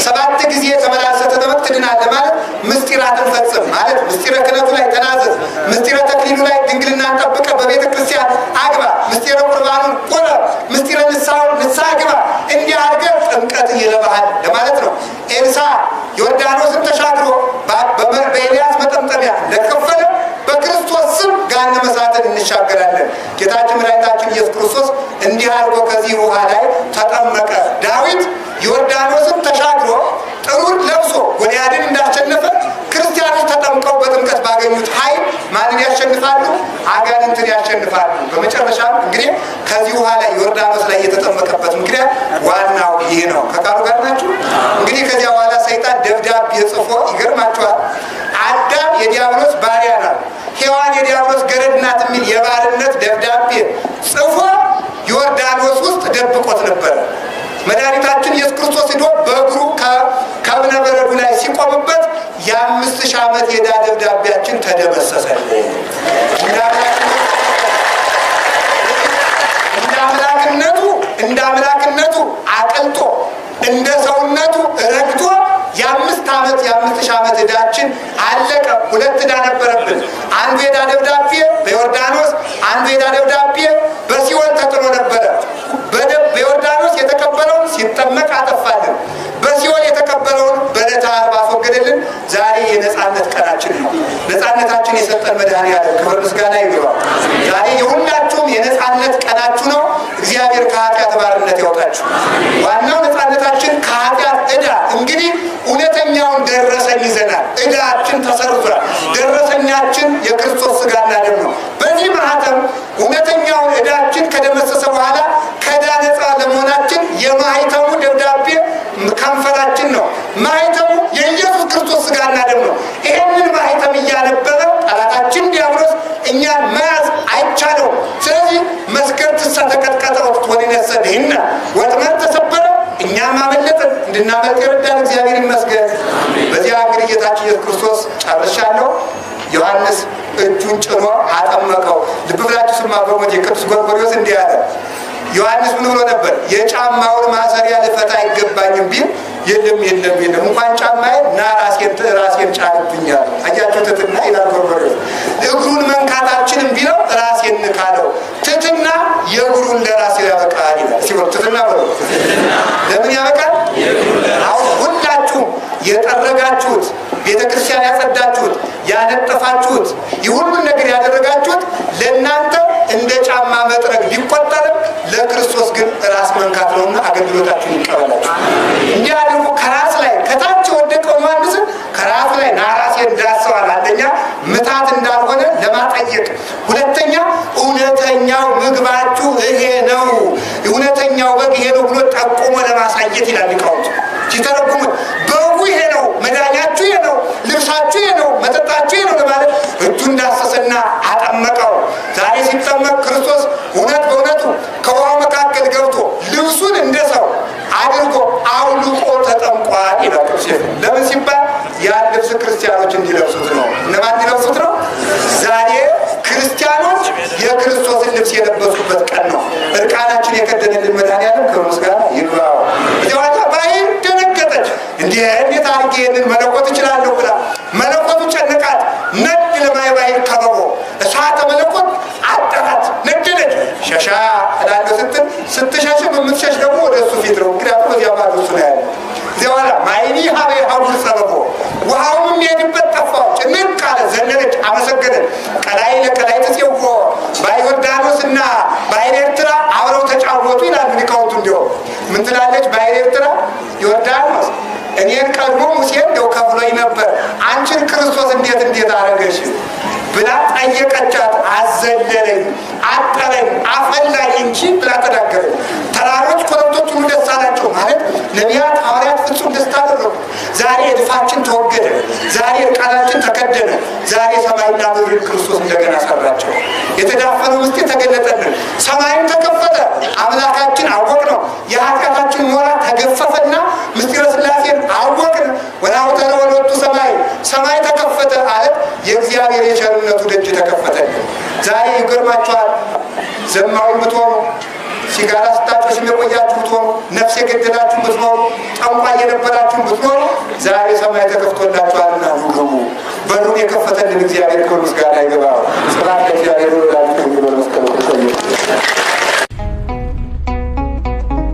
7 ጊዜ ተመላልሰህ ተጠመቅ ትድናለህ ማለት ምስጢራትን ፈጽም ማለት ምስጢረ ክህነቱ ላይ ተናዘዝ፣ ምስጢረ ተክሊሉ ላይ ድንግልናን ጠብቀህ በቤተ ክርስቲያን አግባ፣ ምስጢረ ቁርባኑን ቁረብ፣ ምስጢረ ንስሐውን ንስሐ ግባ፣ እንዲህ አድርገህ ጥምቀትህ ይረባሃል ለማለት ነው። ኤልሳዕ ዮርዳኖስን ተሻግሮ በኤልያስ መጠምጠሚያ እንደከፈለ በክርስቶስ ስም ገሃነመ እሳትን እንሻገራለን። ጌታችን መድኃኒታችን ኢየሱስ ክርስቶስ እንዲህ አድርጎ ከዚህ ውሃ ላይ ተጠመቀ። ዳዊት ዮርዳኖስን ተሻግሮ ጥሩር ለብሶ ጎልያድን እንዳሸነፈ ክርስቲያኖች ተጠምቀው በጥምቀት ባገኙት ኃይል ማንን ያሸንፋሉ? አጋንንትን ያሸንፋሉ። በመጨረሻም እንግዲህ ከዚህ ውሃ ላይ ዮርዳኖስ ላይ የተጠመቀበት ምክንያት ዋናው ይህ ነው። ከቃሉ ጋር ናችሁ? እንግዲህ ከዚያ በኋላ ሰይጣን ደብዳቤ ጽፎ ይገርማችኋል፣ አዳም የዲያብሎስ ባሪያ ናት፣ ሔዋን የዲያብሎስ ገረድ ናት የሚል የባርነት ደብዳቤ ጽፎ ዮርዳኖስ ውስጥ ደብቆት ነበር። መድኃኒታችን ኢየሱስ ክርስቶስ ሄዶ በእግሩ ከእብነ በረዱ ላይ ሲቆምበት የ5000 ዓመት የዕዳ ደብዳቤያችን ተደመሰሰልን። እንደ አምላክነቱ አቅልጦ እንደ ሰውነቱ ረግቶ የ5000 ዓመት ዕዳችን አለቀ። 2 ዕዳ ነበረብን። አንዱ የዕዳ ደብዳቤ በዮርዳኖስ፣ አንዱ የዕዳ ደብዳቤ በሲኦል ተጥሎ ነበረ። በዮርዳኖስ የተቀበለውን ሲጠመቅ አጠፋልን። በሲኦል የተቀበለውን በዕለተ ዓርብ አስወገደልን። ዛሬ የነጻነት ቀናችን ነው። ነጻነታችን የሰጠን መድኃኔዓለም ክብር ምስጋና ይግባው። ዛሬ የሁላችሁም የነጻነት ቀናችሁ ነው። እግዚአብሔር ከኃጢአት ባርነት ያውጣችሁ። ዋናው ነጻነታችን ከኃጢአት ዕዳ። እንግዲህ እውነተኛውን ደረሰኝ ይዘናል። ዕዳችን ተሰርዟል። ደረሰኛችን የክርስቶስ ሥጋና ደም ነው። በዚህ ማህተም እውነተኛውን ዕዳችን ከደመሰሰ በኋላ ከዕዳ ነጻ ለመሆናችን የማህተሙ ደብዳቤ ከንፈራችን ነው። ማህተሙ የኢየሱስ ክርስቶስ ሥጋና ደም ነው። ይሄንን ማህተም እያነበበ ጠላታችን ዲያብሎስ እኛን መያዝ አይቻለውም። ስለዚህ መስገድ ትሳ ተቀጥቀጠ ወቅት ወሊነሰ ድህነ ወጥመድ ተሰበረ እኛም አመለጥን። እንድናመልጥ የረዳን እግዚአብሔር ይመስገን። በዚያ እንግዲህ ጌታችን ኢየሱስ ክርስቶስ ጨርሻለሁ። ዮሐንስ እጁን ጭኖ አጠመቀው። ልብ ብላችሁ ስማ። በሞት የቅዱስ ጎርጎርዮስ እንዲህ አለ። ዮሐንስ ምን ብሎ ነበር? የጫማውን ማሰሪያ ልፈታ አይገባኝም ቢል የለም የለም የለም እንኳን ጫማዬ ና ራሴን ጫንብኝ አለው። አያችሁ ትሕትና ይላል ጎርጎርዮስ። እግሩን መንካታችንም ቢለው ራሴን ንካለው። ትሕትና የእግሩን ለራሴ ያበቃል ይላል። እስኪ በሉ ትሕትና በሉ። ለምን ያበቃል? አሁን ሁላችሁም የጠረጋችሁት፣ ቤተክርስቲያን ያጸዳችሁት፣ ያነጠፋችሁት፣ የሁሉን ነገር ያደረጋችሁት ለእናንተ እንደ ጫማ መጥረግ ቢቆጠርም ለክርስቶስ ግን ራስ መንካት ነውና አገልግሎታችሁን ይቀበላችሁ። እንዲህ አድርጎ ከራስ ላይ ከታች የወደቀው ዮሐንስን ከራሱ ላይ ና ራሴን ዳሰዋል። አንደኛ ምታት እንዳልሆነ ለማጠየቅ፣ ሁለተኛ እውነተኛው ምግባችሁ ይሄ ነው፣ እውነተኛው በግ ይሄ ነው ብሎ ጠቁሞ ለማሳየት ይላል ሊቃውንቱ ሲተረጉሙት። በጉ ይሄ ነው፣ መዳኛችሁ ይሄ ነው፣ ልብሳችሁ ይሄ ነው፣ መጠጣችሁ ይሄ ነው ለማለት እጁን ዳሰሰና አጠመቀው። ዛሬ ሲጠመቅ ክርስቶስ እውነት በእውነቱ ከውሃው መካከል ገብቶ ልብሱን እንደ ሰው አድርጎ አውልቆ ተጠምቋል ይላል ቅዱስ ኤፍሬም። ለምን ሲባል ያን ልብስ ክርስቲያኖች እንዲለብሱት ነው። እነማን እንዲለብሱት ነው? ዛሬ ክርስቲያኖች የክርስቶስን ልብስ የለበሱበት ቀን ነው። እርቃናችን የከደነልን መድኃኔዓለም ክብር ምስጋና ይግባው። እዚያ ባህር ደነገጠች። እንዴ እንዴት አድርጌ ይሄንን መለኮት እችላለሁ ብላ መለኮቱ ጨነቃት። ነድ ለማይ ባህር ከበቦ እሳተ መለኮት አጠራት፣ ነደደች። ሸሻ እላለሁ ስትል ስትሸሽም የምትሸሽ ደግሞ ወደ እሱ ፊት ነው። ምክንያቱም እዚያ ማዶ እሱ ነው ያለው። እዚያ በኋላ ማይኒ ሀበ ሀቡር ሰበቦ ውሃውም የሚሄድበት ጠፋው። ጭንቅ አለ። ዘለለች፣ አመሰገነች። ቀላይ ለቀላይ ተጽፎ ባዮርዳኖስና ባሕረ ኤርትራ አብረው ተጫወቱ ይላሉ ሊቃውንቱ። እንዲያውም ምን ትላለች ባሕረ ኤርትራ? ዮርዳኖስ እኔን ቀድሞ ሙሴ እንደው ከፍሎኝ ነበር፣ አንቺን ክርስቶስ እንዴት እንዴት አደረገሽ ብላ ጠየቀቻት። አዘለለኝ፣ አጠረኝ፣ አፈላኝ እንጂ ብላ ተናገረች። ተራሮች ኮረብቶች ሁሉ ደስ አላቸው ማለት ነቢያት ሐዋርያት ፍጹም ደስታ አደረጉ። ዛሬ እድፋችን ተወገደ፣ ዛሬ እርቃናችን ተከደነ፣ ዛሬ ሰማይና ምድርን ክርስቶስ እንደገና ሰራቸው። የተዳፈነው ምስጢር ተገለጠልን፣ ሰማይም ተከፈተ። አምላካችን አወቅነው። የኃጢአታችን ሞራ ተገፈፈና ምስጢረ ሥላሴን አወቅን። የገነቱ ደጅ ተከፈተልን። ዛሬ ይገርማችኋል። ዘማዊ ብትሆኑ፣ ሲጋራ ስታጨሱ የቆያችሁ ብትሆኑ፣ ነፍስ የገደላችሁ ብትኖሩ፣ ጠንቋይ የነበራችሁ ብትኖሩ ዛሬ ሰማይ ተከፍቶላችኋልና ኑ ግቡ። በሩን የከፈተልን እግዚአብሔር ክብር ምስጋና ይግባው።